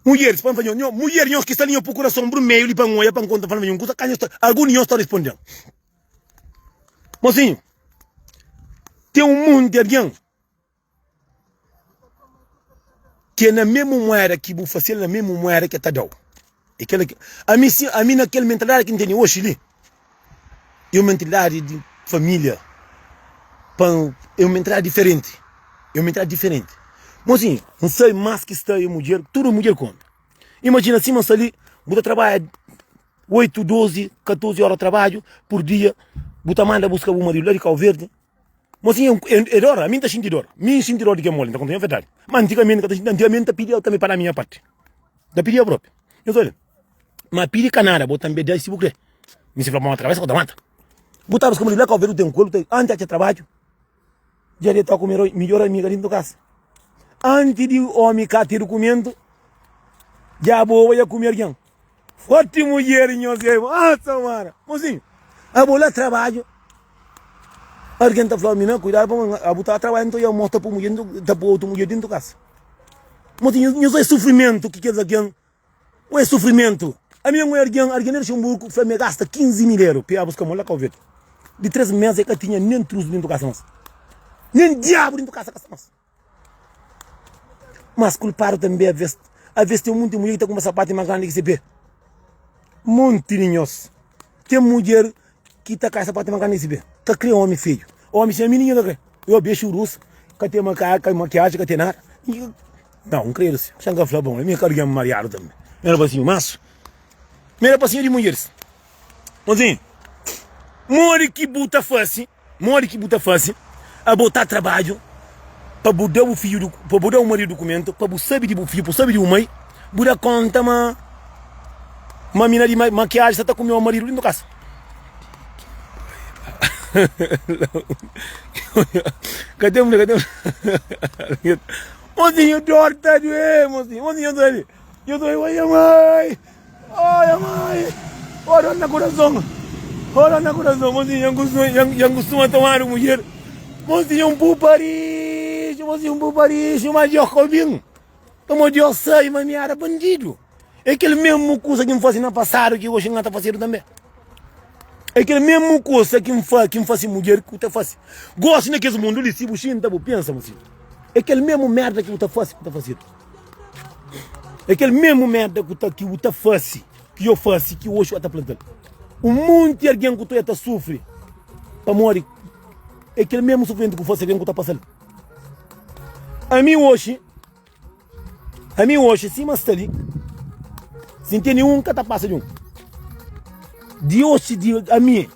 Mulheres pa N fla nho Mulher nhos ki sta li nho pui kurason brumeiu li pa N oia pa N konta fala ma nho kusa ka nhos ta algun di nhos ta risponden Mosinhu ten un monti algen Ki é na mesmu moeda ki bu fase-l na mesmu moeda ki el ta da-u. É kel ki ami si ami na kel mentalidadi ki N tene oxi li é un mentalidadi di família pa é un mentalidadi diferenti é un mentalidadi diferenti. Mosinhu, N sabe más ki sta é mudjer tudu mudjer ku omi. Imajina sima sta li, bu ta trabadja 8, 12, 14 ora trabadju pur dia, bu ta manda buska bu maridu la di Kau Verdi. Mosinhu, é dor, ami N ta xinti dor. Mi N xinti dor di ke moli, N ta konta nha verdadi. Ma antigamenti N ka ta xinti, antigamenti N ta pidi el tanbe pa da minha parti. N ta pidi el propi. Nhos odja, ma pidi ka nada, bo tanbe da si bu kre. Mi si fla pa mata kabesa, ku ta mata. Bu ta buska maridu la Kau Verdi, bu ten ku el, bu ta anti atxa trabadju. Dja de ta ku midjor amiga dintu kasa. Anti di omi ka ten dukumentu, dja boba dja kume algen. Forti mudjer nhos é, ah Samara. Mozinho, abo la trabadju, algen ta fla mina kuidadu pa abo ta trabadja nton dja mostra pa mudjer ta poi otu mudjer dintu kasa. Mozinho, nhos é sufrimentu ki kes algen Ué sufrimentu Ami N oia argen, argen di Luxemburgo fla ma e gasta 15 mil eru pa e buska mon la Kau Verdi. Di 3 mes e ka tinha nen trusu dintu kasa mas. Nen diabu dintu kasa ka sta mas. Mas kulpadu tanbe aves, aves ten munti mudjer ki ta kunpra sapatu mas grandi ki se pe. Monti di nhos ten mudjer ki ta kai sapatu mas grandi ki se pe. Ka kre omi feiu. Omi sima mi ningen ka kre. Yo bexu rus, ka ten makiaji, ka ten nada. Nau, N krê si. Xa N ka fla bon, mi é ka algen mariadu tanbe. Mi é rapasinhu mansu. Mi é rapasinhu di mudjeris. Mozinhu, modi ki bu ta fase, modi ki bu ta fase abo ta trabadju pa bu da bu fidju, pa bu da bu maridu dukumentu, pa bu sabe di bu fidju, pa bu sabe di bu mai, bu da konta ma ma mina di makiaji sa ta kume bu maridu dintu kasa. Ka ten, ka ten. Mozinho, dor ta doer, mozinho, mozinho, eu tô ali. Eu tô ali, olha mãe, olha mãe, olha na coração, olha na coração, mozinho, eu costumo tomar mulher, mozinho, um puparicho, mozinho, um puparicho, mas eu combino, como Deus sabe, mas me era bandido. É kel mesmu kuza ki N fase na pasadu ki oji N ta fasedu tanbe. É kel mesmu kuza ki N fa, ki N fase mudjer ki bu ta fase. Gosi na kes mundu li, si bu xinta bu pensa bu si, é kel mesmu merda ki bu ta fase ku ta fasedu. É kel mesmu merda ku ta, ki bu ta fase, ki yo fase, ki oji bu ta plantal. Un monti algen ku ta ta sufri pamodi é kel mesmu sufrimentu ku fase algen ku ta pasal. Ami oji. Ami oxi sima sta li Si N tene un ka ta pasa di un Di oxi di ami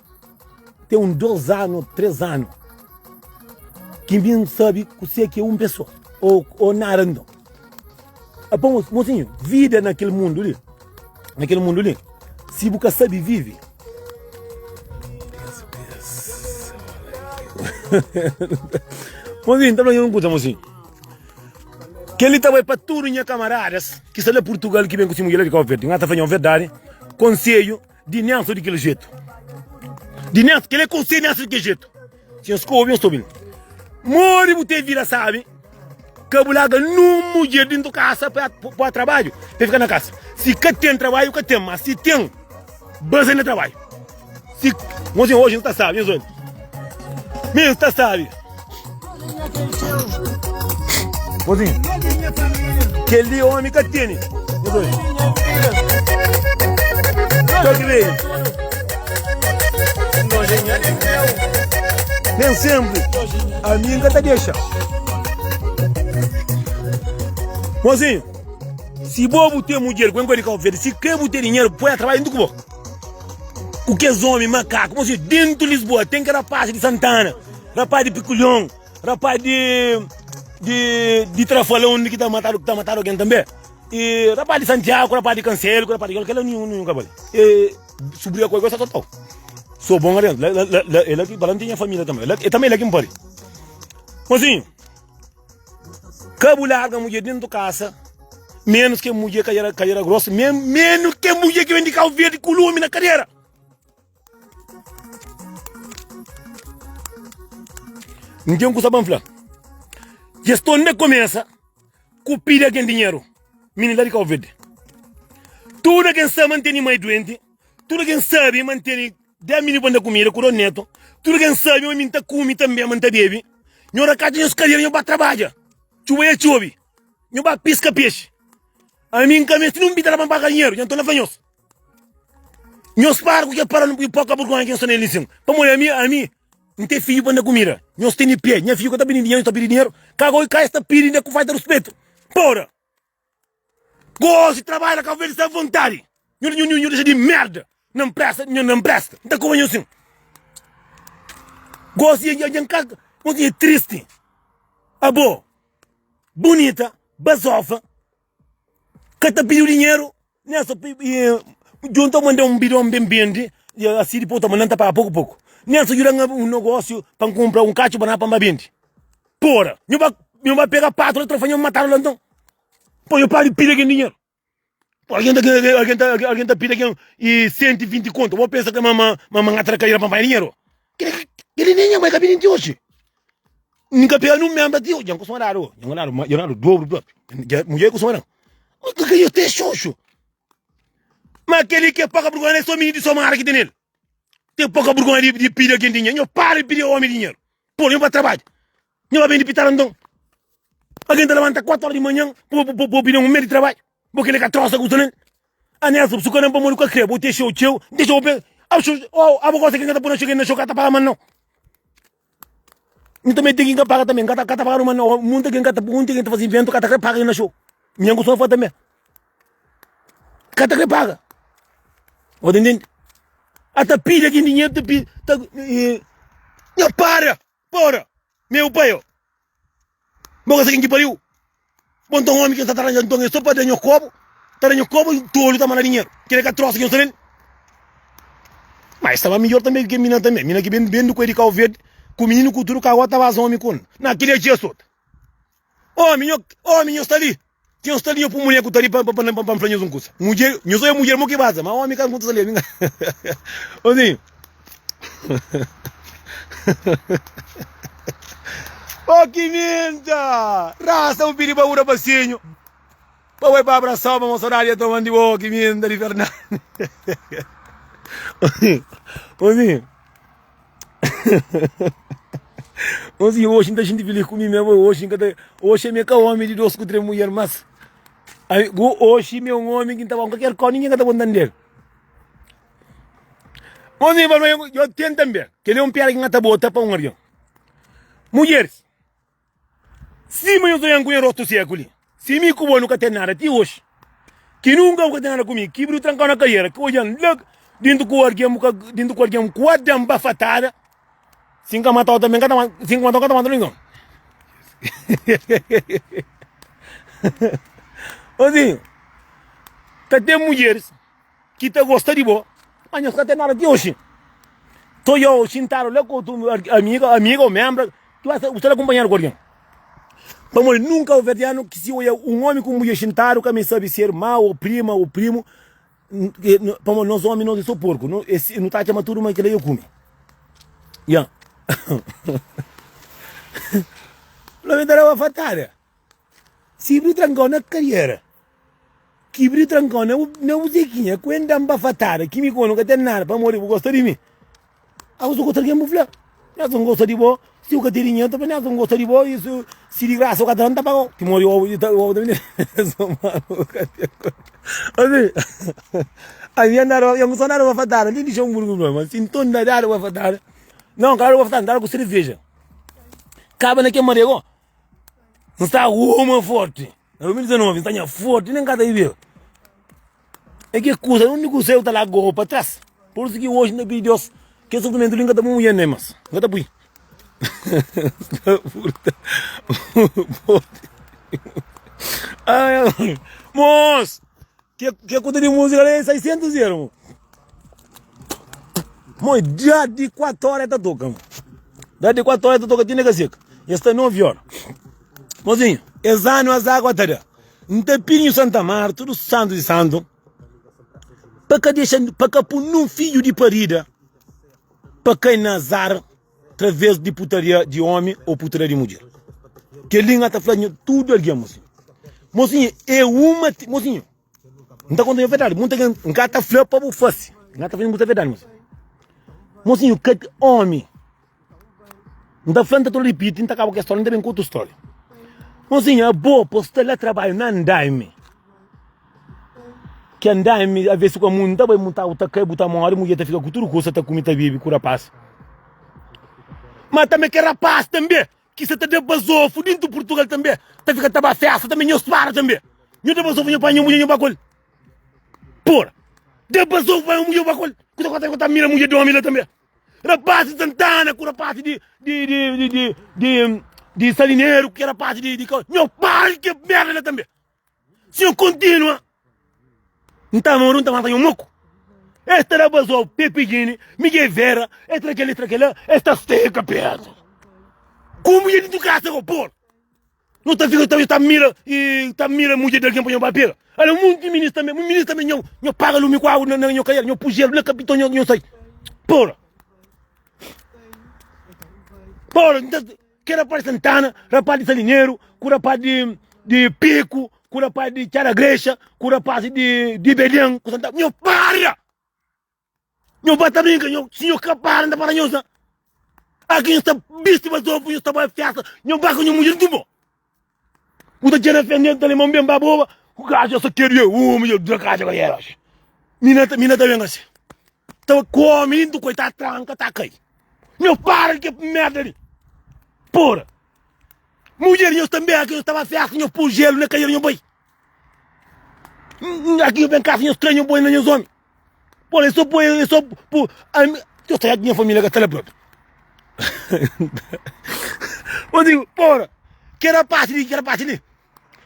ten un dos anu tres anu Ki mi N sabi kuse ki é un pesoa o o nada nton Apa mosinhu vida na kel mundu li Na kel mundu li si bu ka sabi vivi Mosinhu N ta fla nhos un kuza mosinhu. Kel-li ta bai pa tudu nha kamaradas ki sta la Purtugal ki ben ku si mudjer la di Kabu Verdi. N ta fla nho verdadi, konsedju di Nelson di kel jetu. Di Nelson, kel-li é konsedju di Nelson di kel jetu. Si nhos ka obi, nhos ta obi-l. Modi bu ten vida sabi, ka bu larga nun mudjer dintu kasa pa pa trabadju, pa fika na kasa. Si ka ten trabadju, ka ten, ma si ten, baza na trabadju. Si, mozinho, hoje não tá sabe, hein, Zóio? Mesmo tá sabe. Mozinho, aquele homem que tem, Zóio. Tá que vem. Nem sempre a minha tá deixa. Mozinho, se bobo tem mulher, com de Cabo Verde, se quer ter dinheiro, põe a trabalhar indo com bo. Ku kes omi makaku Mo si dentu Lisboa ten ke rapaz di Santana Rapaz di Pikulhon Rapaz di di di Trafalão undi ki ta matadu ta matadu algen tanbe E rapaz di Santiagu rapaz di Kanselu ku rapaz di kel kel ninhun ninhun ka bali E subria ku el sa totau So bon algen la la la e la ki pa la N ten nha familia tanbe e tanbe e la ki N pari Mosinhu. Ka bu larga mudjer dentu kasa, menus ke mudjer kadera kadera grossa, menus ke mudjer ki ben di Cabo Verde ku lumi na kadera. N ten kusa pa N fla. Geston na kumesa ku pidi algen dinheru, mininu la di Cabo Verde. Tudu algen sabe ma N tene mai duenti, tudu algen sabe ma N tene 10 mininu pa N da kumida ku dos netu, tudu algen sabe ma mi N ta kume tanbe ma N ta bebe. Nho rakata nhos kadera, nho ba trabadja. Txuba ya txobi, nho ba piska pexi. Ami N ka meste nun bita la pa N paga dinheru, dja N torna fla nhos. Nhos para ku kel para i poka burgonha ki nhos sta na el li sin. Pamodi ami, ami N ten fidju pa N da kumida. Nhos tene pe, nha fidju ka ta pidi dinheru, nhos ta pidi dinheru. Ka goi ka es ta pidi inda ku falta ruspetu. Pora! Gosi trabadja na Cabo Verde sta vontadi. Nhu nhu nhu dexa di merda. Na npresta nhu na npresta. Nta koba nhu sin. Gosi dja dja nka gosi é tristi. Abo bunita bazofa ka ta pidiu dinheru nessa djunta manda un bidon ben bende asi dipos ta manda nta paga poku poku. Nessa djuda un negosiu pa nkumpra un katxu banana pa nba bende. Pora nhu ba nhu ba pega patu la trofa nhu matadu la nton. Pô nhu para di pidi algen dinheru. Algen ta algen ta algen ta pidi algen e 120 konto. Bo pensa ke ma ma ma ma ngata kaira pa panha dinheru. Kili kili nem nha mãe ka pidi ti oxi. N ka pega num membra ti oxi. Dja N kustuma dadu, dja N dadu, dja N dadu dobro propi. Dja mulher kustuma dan. Mas ka yo te xoxu. Ma keli ke poka burgonha é so mini di Somara ki ten el. Ten poka burgonha di di pidi algen dinheru. Nho para di pidi omi dinheru. Pô nho pa trabadja. Nho ba bende pitara nton. Algen ta labanta 4 ora di manhan pa bo pidi un mes di trabadju. Bo kile ka trosa ku sta nel. A Nelson, su ka nan pamodi ku ka kre, bo texeu txeu, dexa bo pensa. Abo gosta ki N ka ta pui na xo, ki na xo ka ta paga man nau. N ta mete ki N ka paga tanbe, N ka ta paga man nau. Munta ki N ka ta munta ki N ta fasi inventu ka ta kre paga na xo. Nha ku sofa tanbe. Ka ta kre paga. Bo ta intende? A ta pidi algen dinheru, ta pidi, ta, nha para! Pora! Meu pai o! Bo ka sa ken ki pariu? Bo nton omi ki nsa ta ranja nton e so pa da nho kobu, ta da nho kobu i tolu ta manda dinheru. Kila ka trosa ki nho sta nel. Ma e staba midjor tanbe ki kel mina tanbe. Mina ki ben bendu ku e di Kau Verdi, ku mininu ku tudu ka agora ta baza omi ku na kila e txia sota. Omi nho, omi nho sta li. Ki nhos sta li nho pui mulher ku ta li pa pa pa fla nhos un kusa. Mudjer, nhos oia mudjer mo ki baza, ma omi ka nkunta sta li. Ozinho. Oh ki minta! Rasta bu pidi pa bu rapasinho. Pa bai pa abraçau pa mo saudade ya toman di bo ki minta di Fernando. Ozinho. Ozi oxi N ta xinti filis ku mi mesmu oxi N ka ta oxi ami é ka omi di dos ku tres mudjer mas ami ku oxi mi é un omi ki N ta ba kualker kau ningen ka ta kontan del Ozi fala yo ten tanbe kel é un piada ki N ka ta bota pa un algen Mudjeris Sima nhos oian ku nha rostu seku li, si mi ku bo nu ka ten nada ti oxi, ki nunka bu ka ten nada ku mi, ki bu trankau na kaiera, ki oian la dintu ku algen, bu ka dintu ku algen ku adan bafatada, si N ka matau tanbe, N ka ta mata, si N ka matau, N ka ta mata ningon. Ozinhu, ta ten mudjeris. Ki ta gosta di bo, ma nhos ka ten nada ti oxi. Ta odjau xintadu la ku otu amiga, amiga o membra, ki ba sta, bu sta la kunpanhadu ku algen. Pamodi nunka kabuverdianu ki si odja un omi ku un mudjer xintadu ka mi sabi si irma o prima o primu, pamodi nos omi nos e so porku, no ta atxa ma tudu ma kila e kume. Ya. Lo mi ta da bafatada. Si bu trankau na kariera. Kibri trankau na bu na bu zekinha ku N da-m bafatada ki mi ku bo nu ka ten nada pamodi bu gosta di mi. Abo su gosta di ken bu fla? Nelson N gosta di bo si bu ka ten dinheru ta fla Nelson N gosta di bo i su si di grasa bu ka ta da N ta pagau ti modi obu obu ta bini Nelson mano bu ka ten Asi ami N dadu N so dadu bafatada li Luxemburgo fla ma si nton N da dadu bafatada Não N ka dadu bafatada N dadu ku serveja kaba na kel maré go N sta uma forti. Na 2019 N sta nha forti nen ka ta bibeba. É ki kusa undi ku seu ta larga gogo pa tras. Por isu ki oji N ta pidi Deus ke sufrimentu li N ka ta pui mulher nen mas. N ka ta pui. Mos! Ke ku ta di musika li é 600 euro. Mo dia di 4 hora ta toka. Mo. Dia di 4 hora ta toka ti nega seka. E sta 9 hora. Mozinho, es ano as água ta da. N ta pidi nhu Santa Mar, tudu santu di santu, pa ka dexa, pa ka pun nun fidju di parida pa kai na azar traves di putaria di omi ou putaria di mudjer. Kel-li N ta fla nhu tudu algen, mozinho. Mozinho, é uma, mozinho, N ta konta nhu verdadi, munta algen, N ka ta fla pa bu fase, N ka ta fla nhu bu ta verdadi, mozinho. Mozinho, ka omi, N ta fla, N ta torna ripiti, N ta kaba ku es stória, N ta ben ku otu stória. Mozinho, abo pa sta la trabadju na andaime, ki andaime avesi ku mundu, ta bai muta, bu ta kai, bu ta mori, mudjer ta fika ku tudu kusa, ta kume, ta bebe ku rapaz. Ma tanbe ke rapaz tanbe ki sa ta da bazofu dintu Purtugal tanbe, ta fika ta ba festa tanbe, nhos para tanbe. Nhu ta basofa nhu panha mudjer nhu ba ku el. Porra! Da basofa panha mudjer ba ku el. Kusa ku ta ku ta mira mudjer di omi la tanbe. Rapaz di Santana ku rapaz di di di di di di di Salineru ku ke rapaz di di nhu para di ke merda la tanbe. Si nhu kontinua N ta ama-u, N ta mata nhu moku. Es ta da bazou Pepe Gini, Miguel Vera, es tra kel-li, es tra kel-la, es ta fika pertu. Ku mudjer di tu kasa go, por. Nu ta fika ta mira i ta mira mudjer di algen pa nho ba pega. Ala munti minis tanbe, minis tanbe nho, nho paga lumi ku agu na nho kaiel, nho pui jelu na kapiton nho, nho sai. Porra. Porra, nta Ke rapaz di Santana, rapaz di Salineru, ku rapaz di di Piku, ku rapaz di Txada Grexa, ku rapaz di di Belen, ku Santana. Nho para! Nho ba ta brinka, nho, si nho ka para, nta para nho sa. Aki nho sta bisti bazofu, nho sta bai festa, nho ba ku nho mudjer ntu bo. Bu ta txena fé nel, ta lemon ben ba boba, ku gajo sa kedu ye, uh, mudjer, dra kaja ka yera. Mina ta, mina ta ben asi. Ta come indo coi ta tranca ta cai. Nho para de que merda ali. Porra. Mulher nho também aqui nho estava festa nho pôr gelo na cadeira nho boi. Aqui nho bem casa nho estranho boi na nho homem. Porra, eu só põe, eu só pô, eu sei que minha família que está lá próprio. Eu digo, porra, que era parte ali, que era parte ali.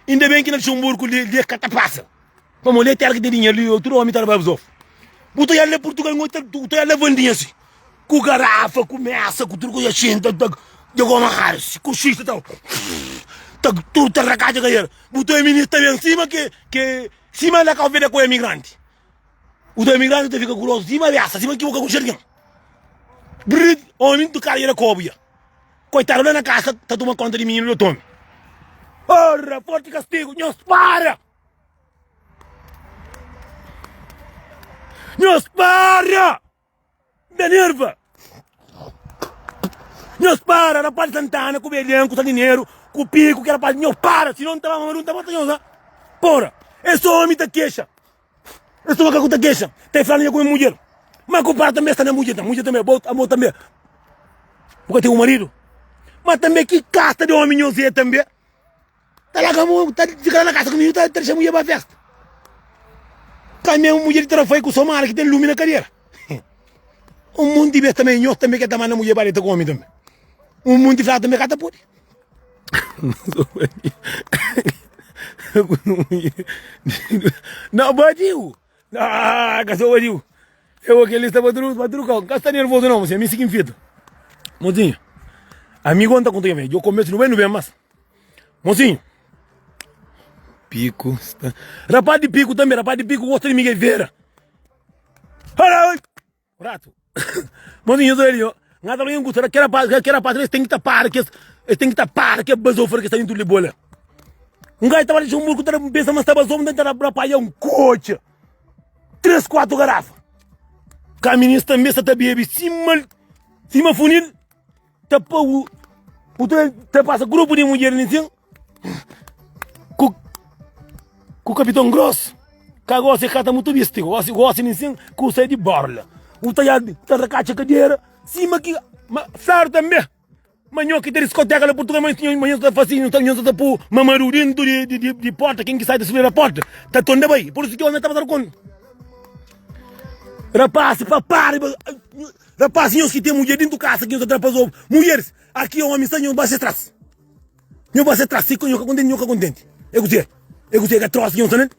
Inda ben ki na Luxemburgo li, li ka ta pasa. Pamo li é terra ki ten dinheru, li tudu omi ta da ba zofu. Bu ta oial na Portugal, bu ta oial na Vandinha si, ku garafa, ku mesa, ku tudu kuza xinta, ta dja goma radu si, ku xista ta ta tudu ta rakadja kadeira. Bu ta oia minis ta ben sima ke ke sima la Kau Verde ku emigranti. Bu ta oia emigranti ta fika kurosu sima besta, sima ki bu ka konxe algen. Brrr, omi ntu kara dja da kobu dja. Koitadu la na kasa ta toma konta di mininu di otu omi. Ora, forti kastigu! Nhos para! Nhos para! N ta nerva! Nhos para! Rapaz di Santana ku Belén, ku Salineru, ku Piku, ki rapaz, nhos para! Sinon N ta ba Mamadu, N ta mata nhos, ha? Pora! Es omi ta kexa! Es toma ka ku ta kexa, ta fla nha ku mudjer. Ma ku para tambe sta na mudjer, ta mudjer tambe, bo, abo tambe. Bu ka ten un maridu. Ma tambe ki kasta di omi nhos é tambe. Ta larga mu, ta fika la na kasa ku mininu, ta dexa mudjer ba festa. Ka mesmu mudjer di Tarafai ku Somara ki ten lumi na kadera. Un monti bes tambe nhos tambe ke ta manda mudjer ba deta ku omi tambe. Un monti fla tambe ka ta pode. Não, badiu. Ah, ka sou badiu. Eu aquele está para para trucar. Não está nervoso não, você me sigue fita. Mozinho. Amigo anda com também. Eu começo não vem, não vem mais. Mozinho. Pico. Está... Rapaz de pico também, rapaz de pico gosta de Miguel Vera. Olha, Rato. Mozinho, eu ali, ó. Nada bem gusta, aquela rapaz, aquela rapaz, eles têm que tapar, que eles têm que tapar, que é basofra que está dentro de bola. Um gajo estava deixando um murco, pensa, mas estava só, não estava para um coche. Três, quatro garrafas. Caminista também está bebe cima, cima funil, ta pa o, o ta passa grupo de mulher assim, ku, ku capitão grosso. Ka gosi ka ta mutu bisti, gosi gosi ninsin ku sai di borla. U ta ya ta rakacha cadeira, sima ki ma fladu tambe. Ma nho ki ta diskoteka la Portugal, ma nho ma nho ta fasi, nho ta nho ta pu mamaru dentu di di di, di porta, ken ki sai ta subi na porta, ta tonda bai. Por isso ki omi ta pasadu kon. Rapaz, pa para, rapaz, nhos ki ten mudjer dentu kasa ki nhos ta tra pa zobu. Mudjeris, aki omi sta nho ba se tras. Nho ba se tras, si nho ka kontenti, nho ka kontenti. É kuzê? É kuzê? Ka trosa ki nho sta nel?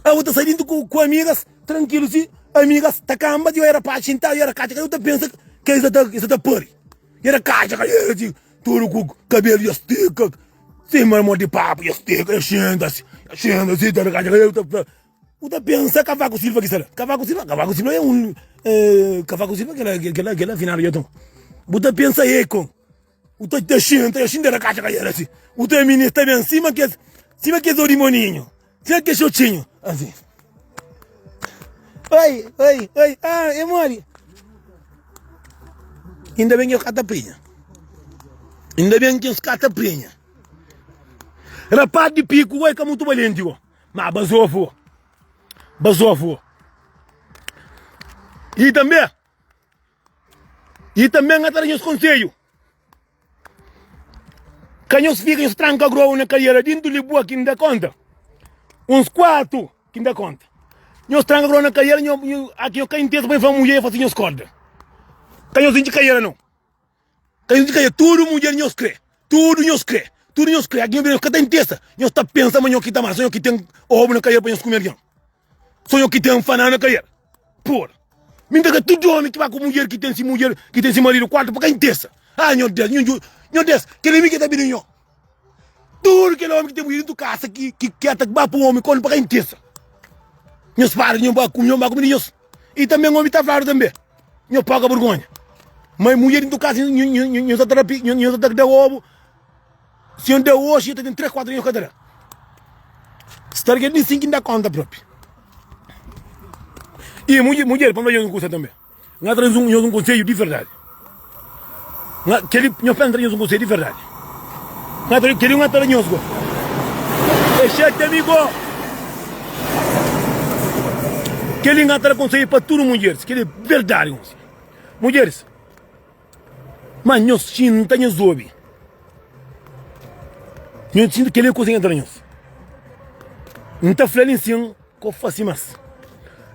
Abo ta sai dintu ku, ku amigas, trankilu si, amigas ta kamba di era pa xinta, era katxa, kada ta pensa ke esa ta, esa ta pari. Era katxa, kada era si, tudu ku kabelu ya stika, sima mo di papu ya stika, ya xinta si, ya xinta si, ta katxa, kada ta, u ta pensa Cavaco Silva ki sta la. Cavaco Silva, Cavaco Silva é un, eh, Cavaco Silva kela, kela, kela final ya ton. Bu ta pensa e kon. U ta ta xinta, ya xinta na katxa ka era si. U ta minista ta ben sima kes, sima kes odimoninho, sima kes xoxinho, assim. Oi, oi, oi, ah, é mole. Ainda bem que eu cata prenha. Ainda bem que os cata prenha. Rapaz de pico, oi, que é muito valente, ó. Mas basofo, basofo. E também, E tanbê N ta da nhos konsedju. Ka nhos fika nhos tranka grou na kadiera dintu li bua ki N da konta. Uns kuatu ki N da konta. Nhos tranka grou na kadiera nho nho aki nho ka intesa pa nho fla mudjer fasi nhos korda. Ka nhos intxi kadiera nau. Ka nhos intxi kadiera. Tudu mudjer nhos kre. Tudu nhos kre. Tudu nhos kre. Aki nho bira nhos ka ta intesa. Nhos ta pensa ma nho ki ta manda. So nho ki ten obu na kadiera pa nhos kume algen. So nho ki ten faná na kadiera. Por. Mi nta ka tudu omi ki ba ku mudjer ki ten si mudjer ki ten si maridu kuartu pa ka intesa. Ah nho Deus, nho nho Deus, kel omi ki ta bira nho. Tudu kel omi ki ten mudjer dintu kasa ki ki ki ta ba pa omi konu pa ka intesa. Nhos para nho ba ku nho ba ku mi nhos. I tanben omi ta fladu tanbe. Nho poka burgonha. Ma mudjer dintu kasa nho nho nho nho ta tra nho nho ta da obu. Si nho da oxi nho ta ten 3 4 nho ka ta da. Sta algen di sin ki N da konta propi. I mudjer, mudjer, pa N fla nhos un kusa tanbe. N ta tra nhos un konsedju di verdadi. N kel-li, nhos pensa N tra nhos un konsedju di verdadi. N ta kel-li N ta tra nhos go. E xati ami go. Kel-li N ta tra konsedju pa tudu mudjeris. Kel-li é verdadi, mosi. Mudjeris. Ma nhos xinta nhos obi. Nhos xinta kel-li é kuza ki N ta fla nhos. N ta fla-l insin ka bu fase más.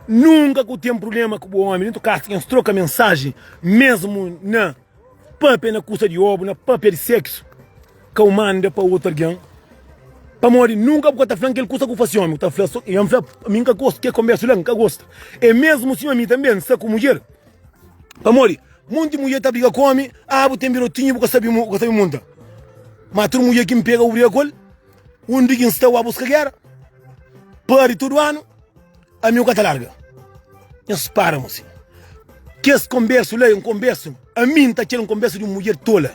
Nunka ku ten prubléma ku bu ómi dentu kasa, nhos troka mensajen mésmu na pâpia na kusa di obu, na pâpia di séksu, ka bu manda pa otu algen. Pamodi nunka bu ka ta fla-m kel kusa ku bu fase ómi. Bu ta fla so, N fla, mi N ka gosta kel konbérsu la, N ka gosta. É mésmu sima mi tanbê N sta ku mudjer. Pamodi Monti mudjer ta briga ku omi, ah bu ten birotinhu bu ka sabi bu ka sabi monta. Ma tudu mudjer ki N pega bu briga ku el, undi ki N sta wa buska gera, pari tudu anu, ami bu ka ta larga. Nhos para mosi. Kes konbersu la é un konbersu, ami N ta txera un konbersu di un mudjer tola.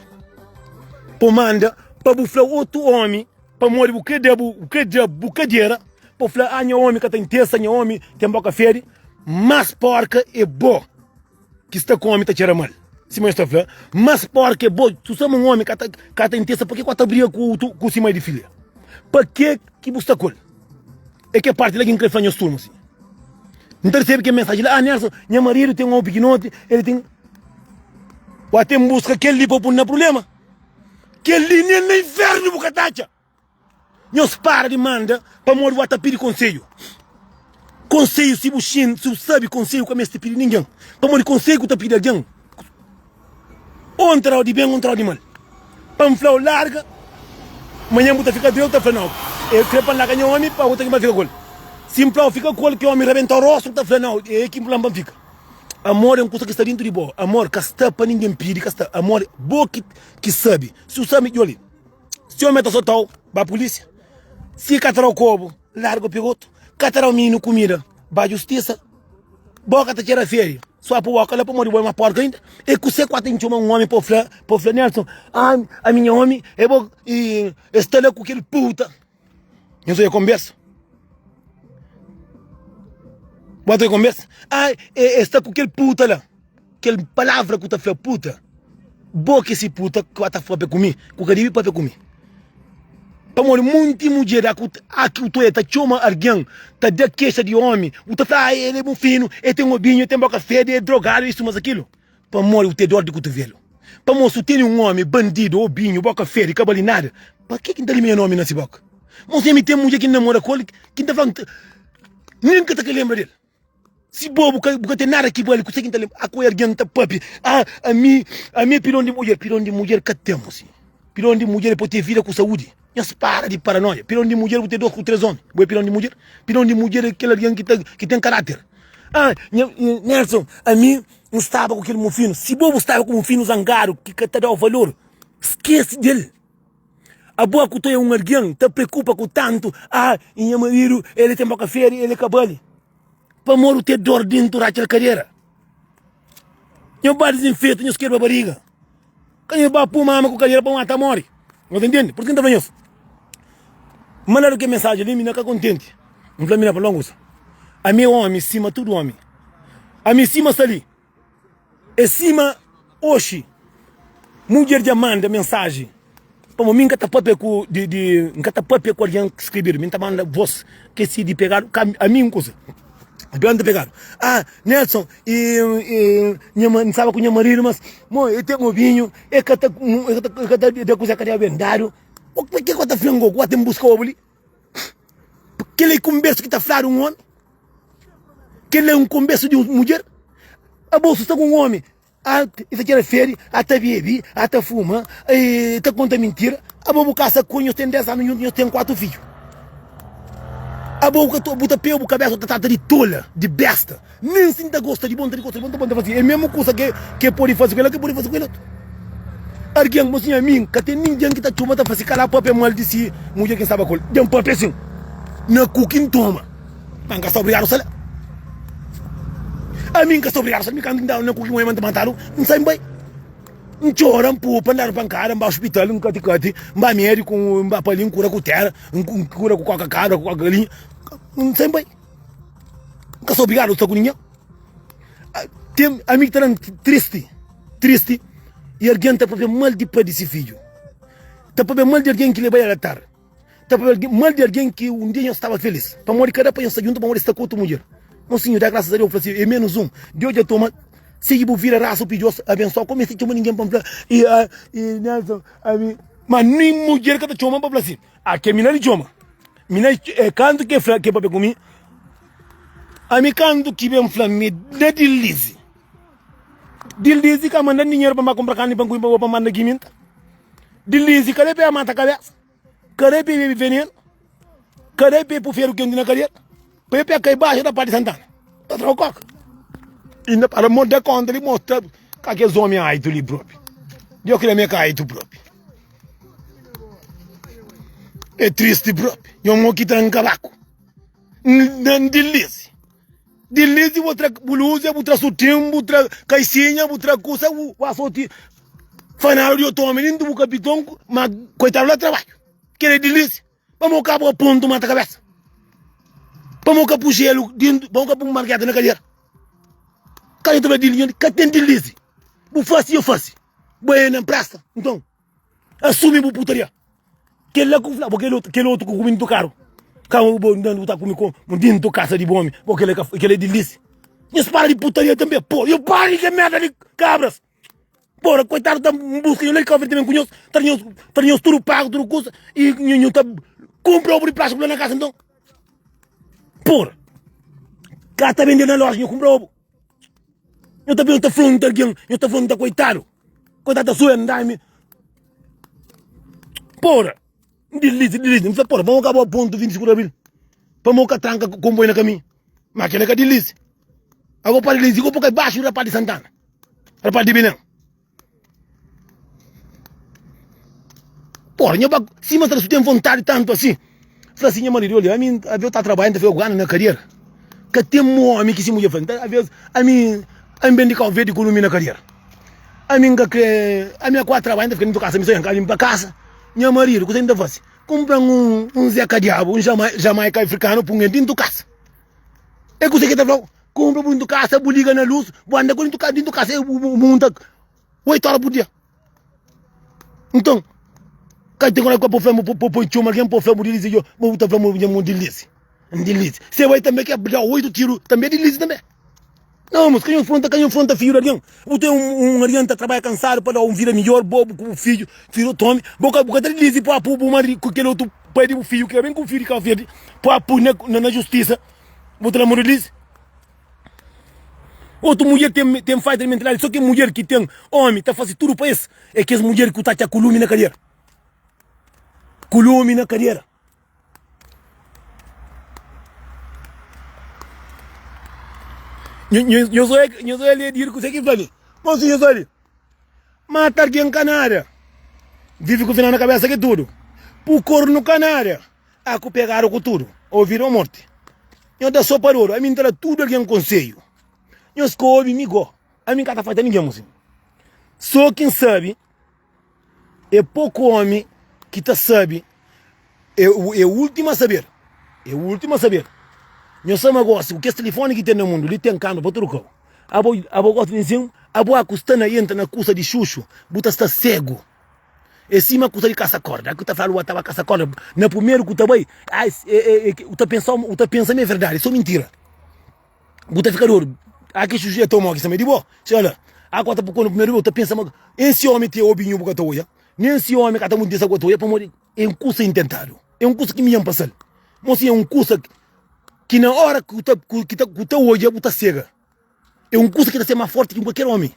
Po manda pa bu fla otu omi pamodi bu kre da bu kre da bu kadera, po fla ah nha omi ka ta intesa, nha omi ten boka fedi, mas porka é bo. ki sta ku omi ta txera mal sima nhos ta fla mas porke bo tu sama un omi ka ta ka ta intesa pake ku ta briga ku tu ku si mai di filha pake ki bu sta ku el é ke parti la ki n kre fla nhos turma si n ta resebe ke mensaji la ah Nelson nha maridu ten omi pikinoti el ten wa ten buska kel li pa pun na problema kel li nen na infernu bu ka ta atxa. Nhos para di manda pamodi bu ta pidi konsedju. Konsedju si bu xinti, si bu sabi konsedju ka meste pidi ningen. Pamodi konsedju ku ta pidi algen o N ta dau di ben o N ta dau di mal. Pa N flau larga, manhan bu ta fika dretu ta fla nau. El kre pa N larga nha omi pa otu algen pa fika ku el. Si N flau fika ku el ki omi rabentau rostu bu ta fla nau e ki N fla pa N fika. Amor é un kusa ki sta dintu di bo. Amor ka sta pa ningen pidi, ka sta. Amor bo ki sabi. Si bu sabi, djoli. Si omi ta sotau, ba pulisia. Si ka ta dau kobu, larga pigotu. Ka ta dau mininu kumida, ba justisa. Boka ta txera feri, só pa boka la pamodi bo é ma porka inda. E kuse ku ata txoma un omi pa fla, pa fla Nelson, ah, ami nha omi, e bo, e, e sta la ku kel puta. Nhos oia konbersa? Bo ata oia konbersa? Ah, e, e sta ku kel puta la. Kel palavra ku ta fla puta, bo ki si puta ku ta papia ku mi, ku ka dibi papia ku mi. Pamodi munti mudjer a ku a ki ta ta txoma algen, ta da kexa di omi, bu ta fla, ah, el é mufinu, el ten obinhu, el ten boka fedi, el é drogadu, isu mas akilu. Pamodi bu ten dor di kutuvelu. Pamodi si bu tene un omi bandidu, obinhu, boka fedi, ka bali nada, pa ke ki N ta limia nomi na si boka? Mos nha mi ten mudjer ki N namora ku el, ki N ta fla, nin ka ta ka lenbra del. Si bo bu ka bu ka ten nada ki bali kuse ki N ta leba ako algen ta papia ah ami ami é pilon di mudjer pilon di mudjer ka ten mosi pilon di mudjer é pa ten vida ku saúdi nhos para di paranoia pilon di mudjer bu ten 2 ku 3 omi bo é pilon di mudjer pilon di mudjer é kel algen ki ta ki ten karater ah nha Nelson ami N staba ku kel mufinu si bo bu staba ku mufinu zangadu ki ka ta dau valor skese del. Abo ku ta un algen ta preokupa ku tantu, ah, i nha maridu, el ten boka fedi, el ka bali. Pamodi u ten dor dintu ratxa di kadera. Nho ba dizinfeta nhos kerba bariga. Ka nho ba pui mama ku kadera pa mata mori. Nhos ta ntende? Pur ki N ta fla nhos? Mandadu kel mensajen li, mi na ka kontenti. N fla, mi na fla un kusa. Ami é omi sima tudu omi. Ami sima sta li. É sima oxi mudjer dja manda mensaji pamo mi nka ta papia ku di di nka ta papia ku algen skrebedu mi nta manda vos ke si di pegadu ka ami un kusa algen ta pegadu ah Nelson i i nha ma nstaba ku nha maridu mas mo e ten obinhu e ka ta e ka ta da kusa ka debe dadu. O ke ku ta fla-m go ku ta buska obu li? Kel-la é konbersu ki ta fladu un omi? Kel-la é un konbersu di un mudjer? Abo su sta ku un omi, a ta txera fedi, a ta bebi, a ta fuma, e ta konta mintira. Abo bu kasa ku el, nhos ten 10 anu djuntu, nhos ten 4 fidju. Abo bu ta pega bu kabesa bu ta trata di tola, di besta. Nen si N ta gosta di bo, N ta gosta di bo, N ta bo, N ta fla si, é mesmu kusa ke ke pode fase ku el, ke pode fase ku el otu. Argen, mo sinha, mi N ka ten ningen ki ta txoma ta fla si, kala papia mal di si mudjer ki N staba ku el. Dja N papia sin, na ku ki N toma, ma N ka sta obrigadu sta la. Ami N ka sta obrigadu sta la, mi kantu N dadu na ku ki N ta matadu, N sai N bai. N txora, N pupa, N dadu pankada, N ba ospital, N kati kati, N ba médiku, N ba pa li, N kura ku tera, N kura ku koka kabra, ku koka galinha, N sai N bai. N ka sta obrigadu sta ku ningen. Ten ami ki ta da-m tristi, tristi, i algen ta papia mal di pai di si fidju, ta papia mal di algen ki leba el altar, ta papia mal di algen ki un dia nhos staba felis, pamodi ka da pa nhos sta djuntu, pamodi sta ku otu mudjer. Mon sinhor, da grasas a Deus, fla si, é menus un. Deus dja toma, sigi bu vida, rasa bu fidjos, abensoa. Ka meste txoma ningen pa N fla, i, i Nelson, ami. Ma nin mudjer ka ta txoma pa fla si, ah, ke mina li txoma. Mina é kantu ke fla ke papia ku mi, ami kantu ki ben fla mi da Dilizi. Dilizi ka manda dinheru pa N ba kunpra karni pa N kume pa bo pa manda kiminta. Dilizi ka da pa e mata kabesa, ka da pa e bebe venenu, ka da pa e pu feru kenti na kadera, pa e peka e baxa da Padre Santana ta tra koka. Inda para mo da konta di mostra ka kes omi aitu li propi. Deus kre mi ka aitu propi. É tristi propi. Nho mo ki tra-m kabaku. N dilizi. Dilizi bu tra blusa, bu tra sutin, bu tra kaisinha, bu tra kusa, bu asoti fanadu di otu omi dintu bu kapiton, ma koitadu la trabadju. Kel é dilizi. Pa mo ka bu apontu mata kabesa. Pa mo ka pu jelu dintu, pa mo ka pu marketa na kadera. Ka ta fla dilizi, ka ten dilizi. Bu fasi, yo fasi. Bo é na presta, nton. Asumi bu putaria. Kel-la ku fla, bo kel otu, kel otu ku kumi ntu karu. Ka bo bu ta kumi ku dintu kasa di bu omi. Bo kel-la ka kel-la é dilisi. Nhos para di putaria tanbe. Po, yo para di kel merda di kabras. Pora, koitadu ta buska nho la di Cabo Verde tanbe ku nhos, ta nhos, ta nhos tudu pagu, tudu kusa, i nho, nho ta kumpra obu di plástiku la na kasa nton. Pora, ka ta bende na loja, nho kumpra obu. Nho ta ben ta fronta algen, nho ta fronta koitadu. Koitadu ta sua andami. Pora, dilisi, dilisi. N fla, pora, pamo ka bo pontu 25 di abril. Pamo ka tranka konboi na kaminhu. Ma kila ka dilisi. Ago pa dilisi, go pa kai baxu rapaz di Santana. Rapaz di Belém. Porra, nha ba, sima ta su ten vontadi tantu asi. Fla si nha maridu, olha, ami ave eu ta trabalha, ta fica gana na cadeira. Ka ten mo ami ki si mulher fla, nta ave ami ami ben di Cabo Verde ku lumi na cadeira. Ami nka kre, ami a kua trabalha, ta fica dentu casa, mi so nha ka bin pa casa. Nha maridu, kusa ki nta fasi? Kumpra un un Zeca Diabo, un Jamaica africano pun el dentu casa. E kusa ki ta flau? Kumpra bu dintu kasa, bu liga na lus, bu anda ku dintu kasa, dintu kasa bu, bu munta 8 horas por dia. Nton, ka ten kora pa fla pa poi txoma algen pa fla bu dilisi yo, bu ta fla mu nha mu dilisi. Dilisi. Se bai tambe ke da 8 tiru, tambe dilisi tambe. Não, mas ka afronta, ka afronta filho de alguém. Bu tem um, um alguém tá trabalha cansado para dar um vida melhor, bobo com o filho, filho tome. Bu ka bu ka ta dilisi pa pu bu marido com aquele outro pai de bu filho que vem com o filho de Cabo Verde, pa pu na, na, na justiça. Bu ta namora delis? Otu mudjer ten, ten falta di mentalidadi, so ke mudjer ki ten omi ta fasi tudu pa es, é kes mudjer ku ta atxa ku lumi na kadera. Ku lumi na kadera. Nhos oia li é kuse ki fla li. Bom, si nhos oia li. Mata algen ka nada. Vive ku final na kabesa ke tudu. Pu kornu ka nada. A ku pegadu ku tudu, ô vida ô morti. Nhos da so pa dodu, ami N ta da tudu algen konsedju. Nhos ka obi mi go, ami N ka ta fata ningen mosinhu. So ki N sabe, é poku omi ki ta sabe, é é últimu a saber, é últimu a saber. Nhos sabe ma gosi, ku kes tilifoni ki ten na mundu li, ten kamba pa tudu kau. Abo, abo gosi di nsin, abo a ku sta na entra na kusa di xuxu, bu ta sta segu. É sima kusa di kasa korda ku ta fladu wa ta ba kasa korda na primeru ku ta bai ai u ta pensa u ta pensa ma é verdadi so mintira bu ta fika dodu a ki xuxu é toma ki sama di bo txeu la a ku ta pui na primeru u ta pensa ma esi omi te obi nhu bu ka ta oia. Nen si omi ka ta mutu disa ku ta oja pamodi é un kusa intentadu, é un kusa ki mi dja N pasa-l. Mosinhu, é un kusa ki na ora ki bu ta oja bu ta sega. É un kusa ki ta ser más forti ki kualker omi.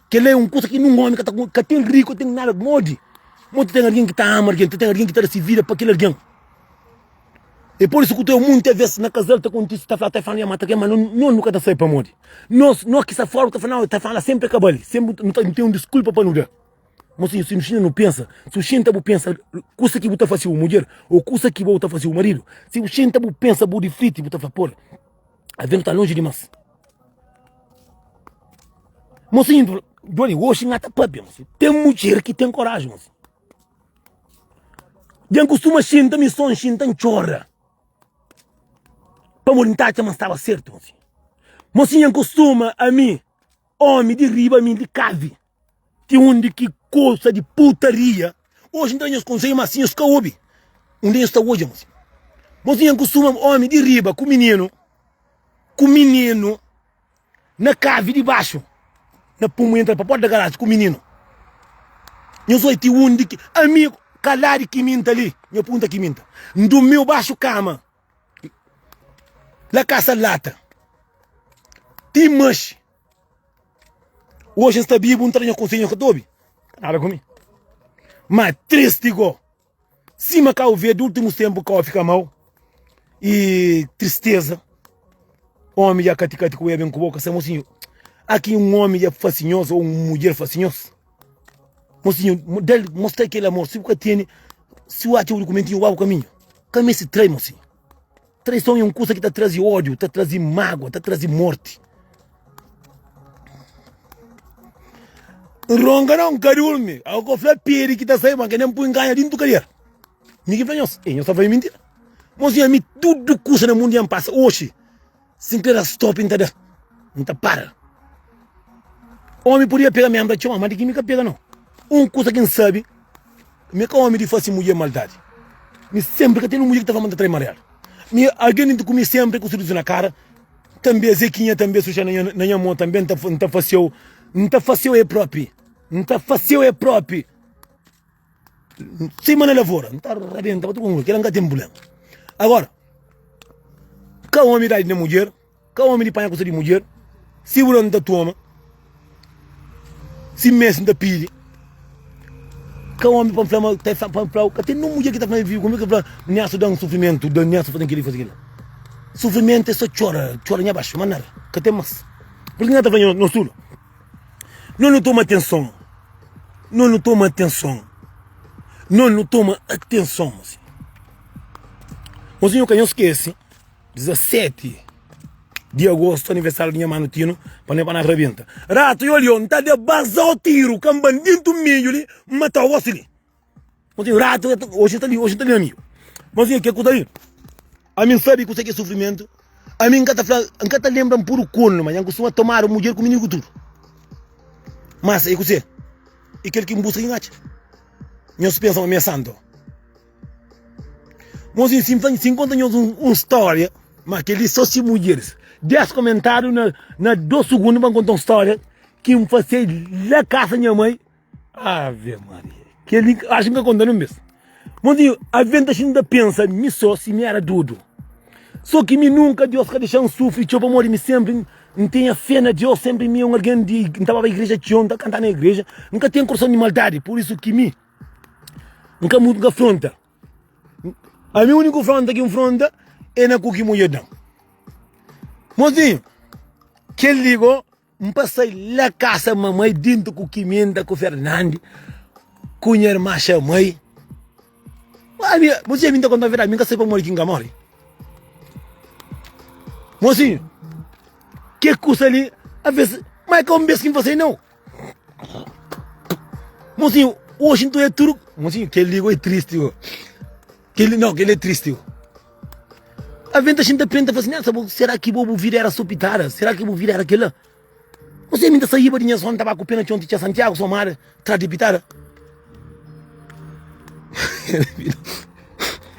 Kel-la é un kusa ki nun omi ka ta ka ten riku, ka ten nada. Modi? Modi ten algen ki ta ama algen, ta ten algen ki ta da se vida pa kel algen. É pur isu ku ta munti ves na kazal ta kontise, ta fla, ta fla, ma ta ma no nu ka ta sabe pamodi. Nos, no ki sta fora, ta fla, nau, ta fla senpri ka bali, senpri nu ta ten un diskulpa pa nu da. Mosinhu, si nu xinta nu pensa, si bu xinta bu pensa kusa ki bu ta fase bu mudjer, ô kusa ki bo ta fase bu maridu, si bu xinta bu pensa bu difriti, bu ta fla, pô, aves nu ta lonji dimas. Mosinhu, djodi, oxi N ata papia, mosinhu, ten mudjer ki ten koraji, mosinhu. Dja N kustuma xinta mi so, N xinta N txora, pamodi N ta atxa ma N staba sertu, mosinhu. Mosinhu, N kustuma ami, omi di riba, ami di kavi. Ti undi ki kusa di putaria. Oji N ta da nhos konsedju, ma si nhos ka obi, undi nhos ta odja mosi. Mosi nha kustuma omi di riba ku mininu, ku mininu na kavi di baxu, na pumu entra pa porta da garaji ku mininu. Nhos oi ti undi ki ami kala di kiminta li, nha punta kiminta. N dumiu baxu kama la kasa lata ti maxi. Oji N sta bibu, N ta da nha konsedju, nhos ka ta obi nada ku mi. Ma tristi go, sima Kau Verdi, ultimus tenpu kau fika mau i tristeza. Omi dja kati kati ku e ben ku bo ka sa mosinhu. Aki un omi dja fasi nhos ou un mudjer fasi nhos. Mosinhu, dal mostra kel amor, si bu ka tene, si bu atxa bu dukumentinhu, ba bu kaminhu. Ka meste trai mosinhu. Traison é un kusa ki ta traze ódiu, ta traze mágua, ta traze morti. N ronka nau, N ka durmi. Ago ko fla pedi ki ta sai, ma ka nen pui nganha dintu kadera. Mi ki fla nhos, e nhos ta fla mi mintira. Mosinhu, ami tudu kusa na mundu dja N pasa. Oxi, si N kre da stop, N ta da. N ta para. Omi podia pega membra txoma, ma di ki mi ka pega nau. Un kusa ki N sabi, Mi é ka omi di fase mudjer maldadi. Mi senpri ka ten un mudjer ki ta fla ma N ta trai mariadu. Mi algen di ku mi senpri ku surizu na kara. Tanbe Zekinha tanbe suxa na nha na nha mon tanbe N ta N ta faseu N ta faseu e propi N ta faseu e propi sima na lavora N ta rabenta pa tudu kanga kila N ka ten prublema. Agora ka omi dadi na mudjer. Ka omi di panha kusa di mudjer. Si bu da N ta toma, si meste N ta pidi. Ka omi pa N fla ma ta pa N fla-u, ka ten nin mudjer ki ta fla ma vive ku mi ki fla Nelson da-m sufrimentu, da Nelson faze-m kel-li, faze kel-la. Sufrimentu é so txora, txora nha baxu, ma nada, ka ten mas. Pur isu ki N ta fla nhos tudu, no nu toma atenson, no nu toma atenson, no nu toma atenson. Mosinhu ka nhos skese. 17 di agostu aniversário di nha manu Tino pa ne pa na rabenta ratu i olio nta da bazau tiru kanban dintu midju li n matau gosi li Mosinhu ratu oxi ta li oxi ta li na mi Mosinhu ke ku ta li ami n sabi kuse ki é sufrimentu ami n ka ta fla n ka ta lembra n pudu kornu ma nha n kustuma tomadu mudjer ku mininu ku tudu mas e kuse e kel ki n buska ki n atxa nhos pensa ma mi é santu. Mozinho, si N konta nhos un stória, ma kel-li sô si mudjeris. 10 komentáriu na na 2 sugundu pa N konta un stória ki N fase la kasa nha mai. Ave Maria! Kel-li axu ki N ka konta nun bes. Mozinho, alvês N ta xinti ta pensa mi sô si mi éra dodu. Sô ki mi nunka Deus ka dexa-m sufri txeu pamodi mi sénpri N tinha fé na Deus, sénpri mi é un algen di N ta baba igreja txeu, N ta kanta na igreja, N ka ten korson di maldadi. Pur isu ki mi. N ka mutu, n ka fronta. Ami úniku fronta ki N fronta é na ku ki mudjer da-m. Mozinhu, kel li go, N pa sai la kasa mamai dintu ku Kiminda, ku Fernandi, ku nha irma Xamai. Ami, mozinhu, ami N ta konta verdadi, mi N ka sabe pamodi ki N ka móre. Mozinhu, ke kusa li, aves, ma é ka un bes ki N fase nau. Mozinho, hoje então é tudo. Mozinho, que ligo é triste, ó. Que não, que ele é triste, ó. A venta xinta penta fala assim, nessa, será que bobo vida era sopitada? Será que bobo vida era aquela? Você me saíba de minha zona, tava com pena de ontem, tinha Santiago, Somara, traz de pitada.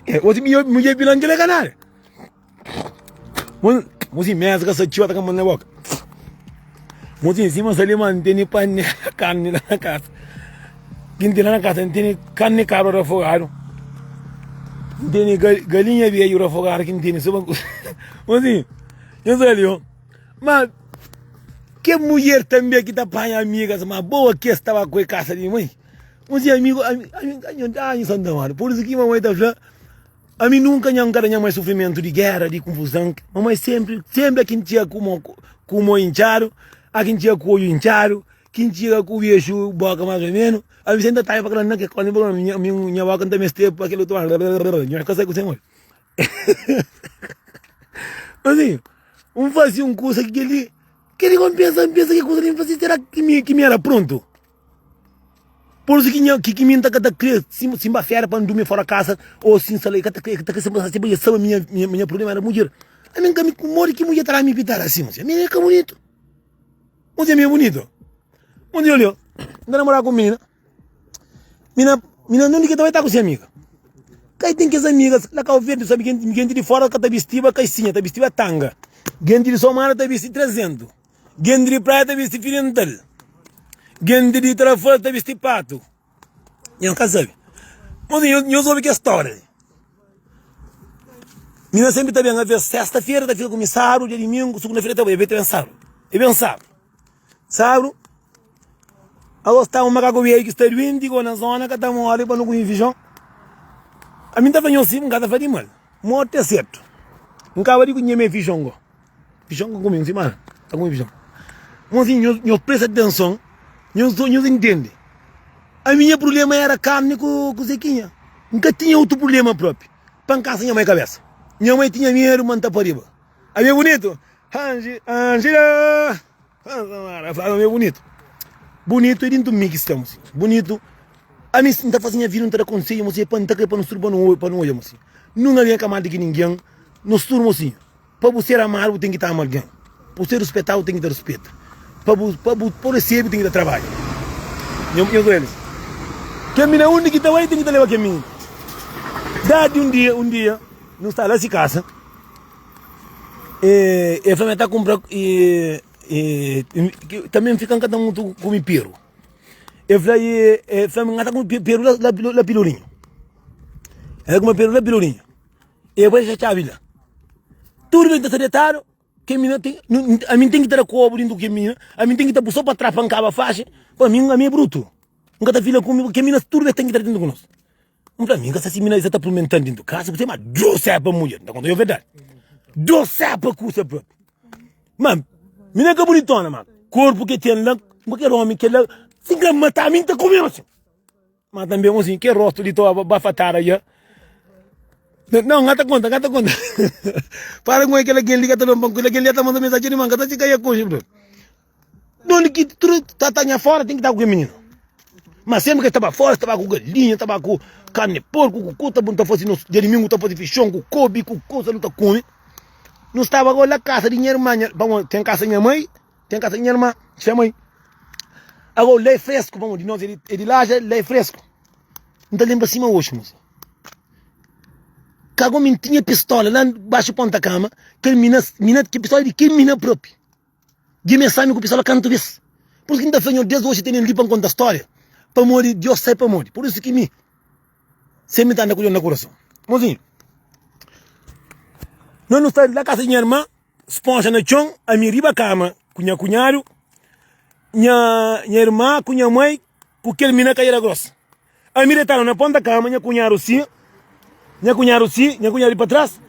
É, hoje minha mulher vilã que ele é canário. Mozinho, mesa ka sa txeu ta ka manda boka. Mozinho, sima sa li ma N tene panela karni la na kasa. Ki N ten la na kasa, N tene karni kabra rafogadu, N tene galinha bedju rafogadu ki N tene so pa Mozinhu, nhos oja li ho. Ma ke mudjer tanbe ki ta panha amigas ma boa ki es ta ba ku e kasa di mai. Mozinhu, amigu, ami, ami, ami, santa madu. Pur isu ki mamai ta fla. Ami nunka nha nka da nha mai sufrimentu di gera, di kunfuzan. Mamai senpri, senpri a ki N txiga ku mo, ku mo intxadu, a ki N txiga ku odju intxadu, ki N txiga ku bexu boka mas o menu, ami senpri ta tadja pa kila na ke kola, mi, mi, nha boka N ta meste pa kel otu ladu, nha ka sai ku sen odju. Asin, N fasi un kusa ki kel-li, kel-li ku N pensa, N pensa ki kusa li N fasi, sera ki mi, ki mi era prontu? Por isu ki nha ki mi nta ka ta kre si si nba fera pa ndurmi fora kasa o si nsa la i ka ta kre ta kre si nba si saba minha minha problema era mudjer ami nka mi modi ki mudjer ta da mi pitada asin mudjer mi e ka bunitu mudjer mi e bunitu mudjer olha nta namora ku minina mina mina nunde ki ta bai ta ku si amiga ka i ten kes amigas la Cabo Verde sabi genti di fora ka ta bistiba kaisinha ta bistiba tanga genti di Somada ta bisti 300 Gente di praia ta bisti fio dental. Gente di Tarrafal ta bisti patu. Nhos ka sabe. Mas nhos, nhos obi kes storia li. Mina sempre ta ben aves sexta-feira ta fika ku mi sábado, dia domingo, segunda-feira ta bai, e ta ben sábado. E ben sábado. Sábado, agora sta un macaco velho que sta doente, go na zona ka ta morre pa no kume feijão. A mim ta fla nhos sim, nka ta fla di mal. Morte é certo. Nkaba di kunheme feijão go. Fijão ka kume un simana ta kume fijão. Mozinho, nhos, nhos presta atenson, nhos, nhos intende. Ami nha problema era karni ku, ku zekinha. N ka tinha otu problema propi. Pa N kansa nha mai kabesa. Nha mai tinha medu ma N ta pariba. Ami é bunitu? Anji, Anjila! Ami é bunitu. Bunitu é dintu mi ki sta, mozinho. Bunitu. Ami N ta faze nha vida, N ta da konsedju, mozinho, pa N ta kre pa nos tudu pa nu, pa nu odja, mozinho. Nunka algen ka mal di ki ningen. Nos tudu, mozinho. Pa bu ser amadu bu ten ki ta ama algen, pa bu ser ruspetadu bu ten ki ta ruspeta, pa bu pa bu pa bu resebe bu ten ki ta trabadja. Nha nhos oja li, kel mina undi ki ta bai ten ki ta leba kel minina. Dadi un dia un dia nu sta la si kasa, e e fla ma e ta kunpra e e tanbe N fika N ka ta mutu kume peru. E fla e e fla-m N ka ta kume peru la la pilorinhu, N ta kume peru la pilorinhu. E bai dexa txabi la. Tudu ben ta sta detadu, kel mina ten, ami ten ki ta da kobu dintu kel mina, ami ten ki ta puxa pa tras pa N kaba faxi, pa mi, ami é brutu. N ka ta fila ku mi, kel mina tudu bes ten ki ta dintu ku nos. N fla, mi N ka sa si mina sa ta purmentan dintu kasa, ku se, ma Deus sabe pa mudjer, N ta konta yo verdadi. Deus sabe pa kusa propi. Ma, mina ka bunitona, ma korpu ke ten la, kualker omi ke la, si N ka mata, ami N ta kume osi. Ma tanbe un sin, ke rostu di toba bafatara ja. Não, ngata conta, ngata conta. Para com aquela quem liga também, com aquela quem liga também mensagem de manga, tá se caia com bro. Donde que tudo tá tá fora tem que estar com o menino. Mas sempre que estava fora, estava com galinha, estava com carne de porco, com cuta, tá fazendo de domingo, tá fazendo feijão, com couve, com coisa, não tá come. Não estava agora na casa de minha irmã, bom, tem casa de minha mãe, Tem kasa di nha irma, se mãe. Agora, lá é fresco, pamodi nós é de, é de Laja, lá é fresco. N ta lembra sima oxi, moça. Kago mi tinha pistola lá baixo ponta cama, kel mina, mina, ki pistola di kel mina propi. Dja mi sami ku pistola kantu bes. Por isso ki N ta fla nho, desde oxi tenen li pa N konta storia, pamodi Dios sai pamodi. Por isso ki mi sempri ta anda ku Dios na kurason. Mozinho, nós nu sta la kasa di nha irma. Sponja na txon, ami riba kama ku nha kunhadu, nha nha irma ku nha mai ku kel mina ka era gros. Ami detadu na ponta kama, nha kunhadu si, nha kunhadu si, nha kunhadu di pa tras,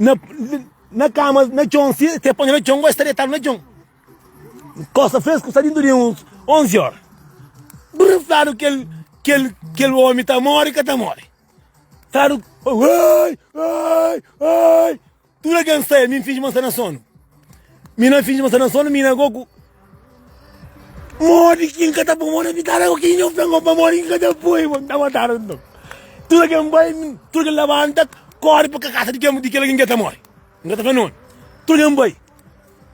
na na kama na txon si, se ponja na txon, gosi sta detadu na txon. Kosta fresku sta dintu di uns 11 ora. Brr, fladu kel kel kel omi ta mori ka ta mori. Fladu, ai, ai, ai. Tudu algen sai, ami N finji ma N sta na sonu. Mi na finji ma N sta na sonu, mi na goku. Modi ki N ka ta poi mô na pitada ku ki nho fla ngo pa modi ki N ka ta poi mô, N ta matadu nton. Tudu algen bai, tudu algen labanta, kori pa kasa di kel di kel algen ki ta mori. N ka ta fla nomi. Tudu algen bai.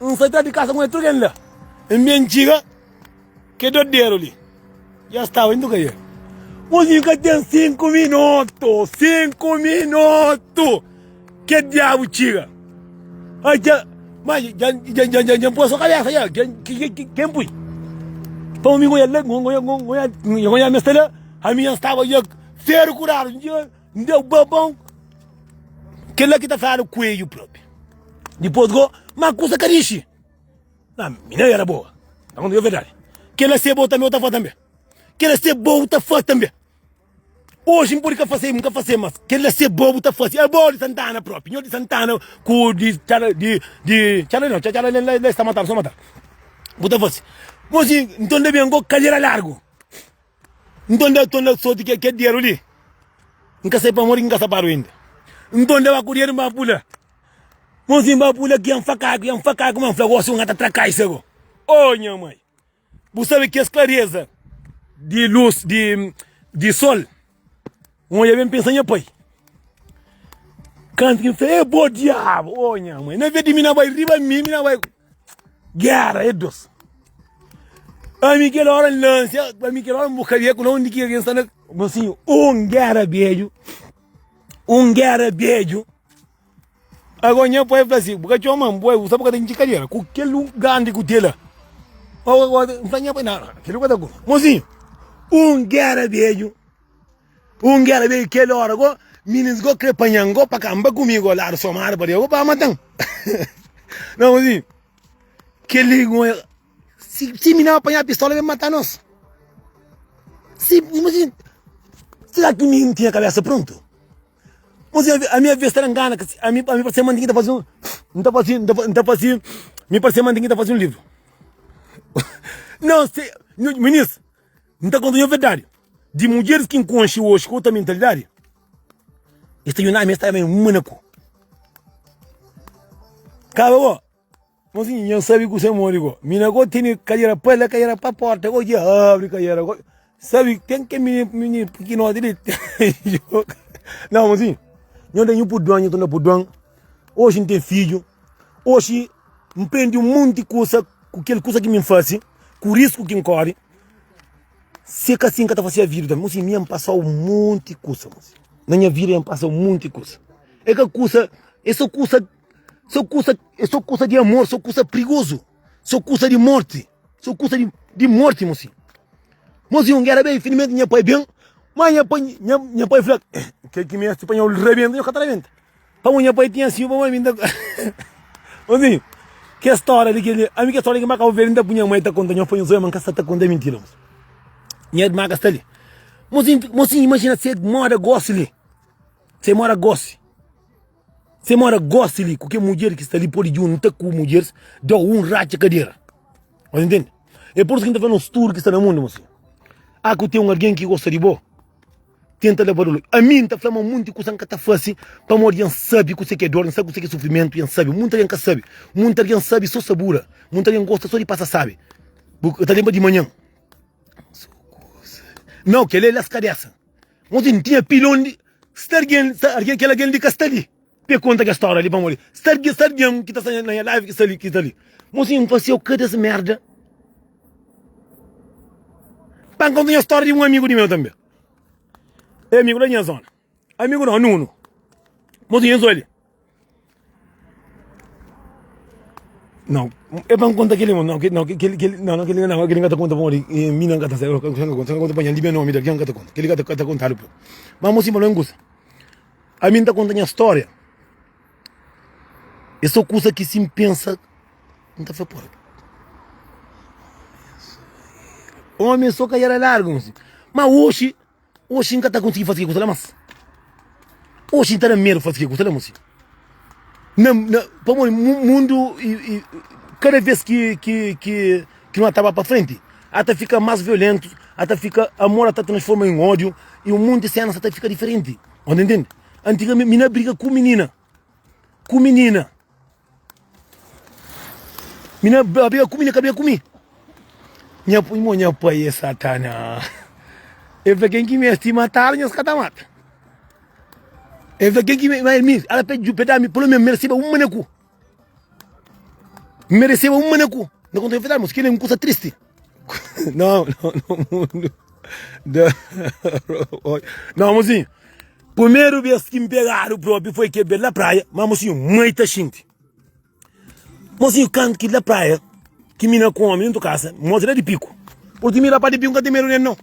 N sai tras di kasa ku el, tudu algen la. N ben txiga. Ke doderu li dja staba inda ka ye. Mozinhu ka ten 5 minotu, 5 minotu ke diabu txiga. Ai dja, ma dja dja dja dja poi so kabesa dja, ken pui? Pa mi ngon la ngon ngon ngon me sta la ami nha staba dja feru kuradu dja deu babon kela ki ta fladu kuelho propi dipos go ma kusa ka dixi na mi na era boa ta konta verdadi kela se bo tambe bo ta fla tambe kela se bo ta fla tambe Oji N pode ka fase, N ka fase, mas kel-la se bo bu ta fase. É bo di Santana propi, nho di Santana ku di Txala, di, di Txala não, Txala la, la sta matadu, sta matadu. Bu ta fase. Mosi, nton da ben go kadera largu. Nton da, nton da soti ke, ke dedu li. N ka sai pamodi ki N ka sapadu inda. Nton da ba ku dedu N ba pula. Mosi, N ba pula ki N fakaku, N fakaku, ma N fla gosi N ka ta tra kaisa go. Oh nha mai! Bu sabe kes klareza di lus di di sol? N odja ben pensa nha pai. Kantu ki N fla, e bo diabu! Oh nha mai! Na vez di mi na bai riba mi, mi na bai gera e dos. Ami kel ora N lansia, ami kel ora N buka beku na undi ki algen sta na. Mosinhu, un gera bedju, un gera bedju. Agora nha pai fla si, bu ka txoma-m, bu sabe bu ka ta intxi kadera ku kel grandi ku te la. N fla nha pai, na, kel ka ta ku. Mozinhu, un gera bedju, un gera bedju, kel ora go, minis go kre panha-m go pa kanba ku mi go ladu somadu pa riba go pa mata-m. Na, mozinhu, kel li go, si, si mi na panha pistola ben mata nos. Si, mozinhu, sera ki mi tinha kabesa prontu? Mosi, ami aves ta da ngana, ami ami parse ma N ta fase un, N ta fase, N ta fase, mi parse ma N ta fase un livru. Não se, minis, N ta konta nha verdadi, di mudjeris ki N konxe oxi ku otu mentalidadi, es ta djuna ami, es ta ama un manaku. Kaba bo. Mosinhu, nha sabi ku se modi go. Mina go tene kadera pa la, kadera pa porta go, dja abri kadera go. Sabi ten ke mini mini pikinoti li. Não, mosinhu, nho da nhu purduan, nhu ta da purduan. Oxi N ten fidju, oxi N prendi un monti kusa ku kel kusa ki mi N fasi, ku risku ki N kori. Si é ka si, N ka ta fasi a vida tambi. Mosinhu, mi N pasa un monti kusa, mosinhu. Na nha vida N pasa un monti kusa. É ka kusa, é so kusa. So kusa, é so kusa di amor, so kusa prigozu, so kusa di morti, so kusa di, di morti, mosinhu. Mosinhu, un géra ben, infilimenti nha pai ben, ma nha pai, nha, nha pai fla, kel ki meste pa nha rabenta, nha ka ta rabenta. Pamodi nha pai tinha siu, pamodi mi ta. Mosinhu, ke stória di kel-li, ami ke stória ki N ba Kabu Verdi, N ta pui nha mai ta konta nha, pa nha ma N ka sta ta konta mintira, mosinhu. Nha irma ka sta li. Mosinhu, mosinhu, imajina se moda gosi li, se moda gosi. Se mora gosi li ku ke mudjer ki sta li pode djunta ku mudjeris da un ratxa kadera. Mas entende? É por isso ki N ta fla nos tudu ki sta na mundu, mosinhu. A ku ten un algen ki gosta di bo, tenta leba dolu. Ami N ta fla ma munti kusa N ka ta fase pamodi N sabe kuse ki é dor, N sabe kuse ki é sufrimentu, N sabe. Munti algen ka sabe. Munti algen sabe so sabura. Munti algen gosta so di pasa sabe. Bu ta lenbra di manhan. Nau, kel-li é las kabesa. Mosinhu, N tinha pilon di. Sta algen, sta algen, kel algen li ka sta li pa e konta kel stória li pamodi sta algen, sta algen ki ta sta na nha live ki sta li, ki sta li. Mosinhu, N fase-u kada es merda pa N konta nha stória di un amigu di meu tanbe. É amigu la di nha zona. Amigu nau, Nunu. Mosinhu, N li. Não, é pa N konta kel-li, não, não, kel-li, kel-li, não, não, kel-li não, kel-li N ka ta konta pamodi mi não ka ta sabe, ka ta konta, ka ta konta pa nha libia nomi di algen, ka ta konta, kel-li ka ta, ka ta kontadu pa. Ma mosinhu pa lo N kusa, ami N ta konta nha stória, é so kusa ki si N pensa, N ta fla, pô, omi so ka era largu, mosinhu, ma oxi. Oxi N ka ta konsigi faze ke kusa la mas. Oxi N ta da medu faze ke kusa la mosi. Na, na, pamodi mundu i, i, kada vez ki, ki, ki, ki nu ta ba pa frenti, a ta fika mas violentu, a ta fika, amor a ta transforma em ódiu, i un monti senas a ta fika diferenti. Ô ta intende? Antigamenti mi na briga ku minina, ku minina. Mi na briga ku mi, na ka briga ku mi. Nha mo nha pai é satana. El fla ken ki meste matadu nhos ka ta mata. El fla ken ki mas mi ala pe pe da mi pelo menos mereceba un maneku. Mereceba un maneku. Na konta verdade, mas kel é un kusa triste. Não, não, não, mundo. Não, mozinho. Primeiro vez que me pegaram próprio foi que na praia, mas mozinho, mãe tá xinte. Mozinho, canto que na praia, que mina com homem dentro casa, mozinho lá de pico. Purki mi rapaz di Piu N ka ten medu nel nau.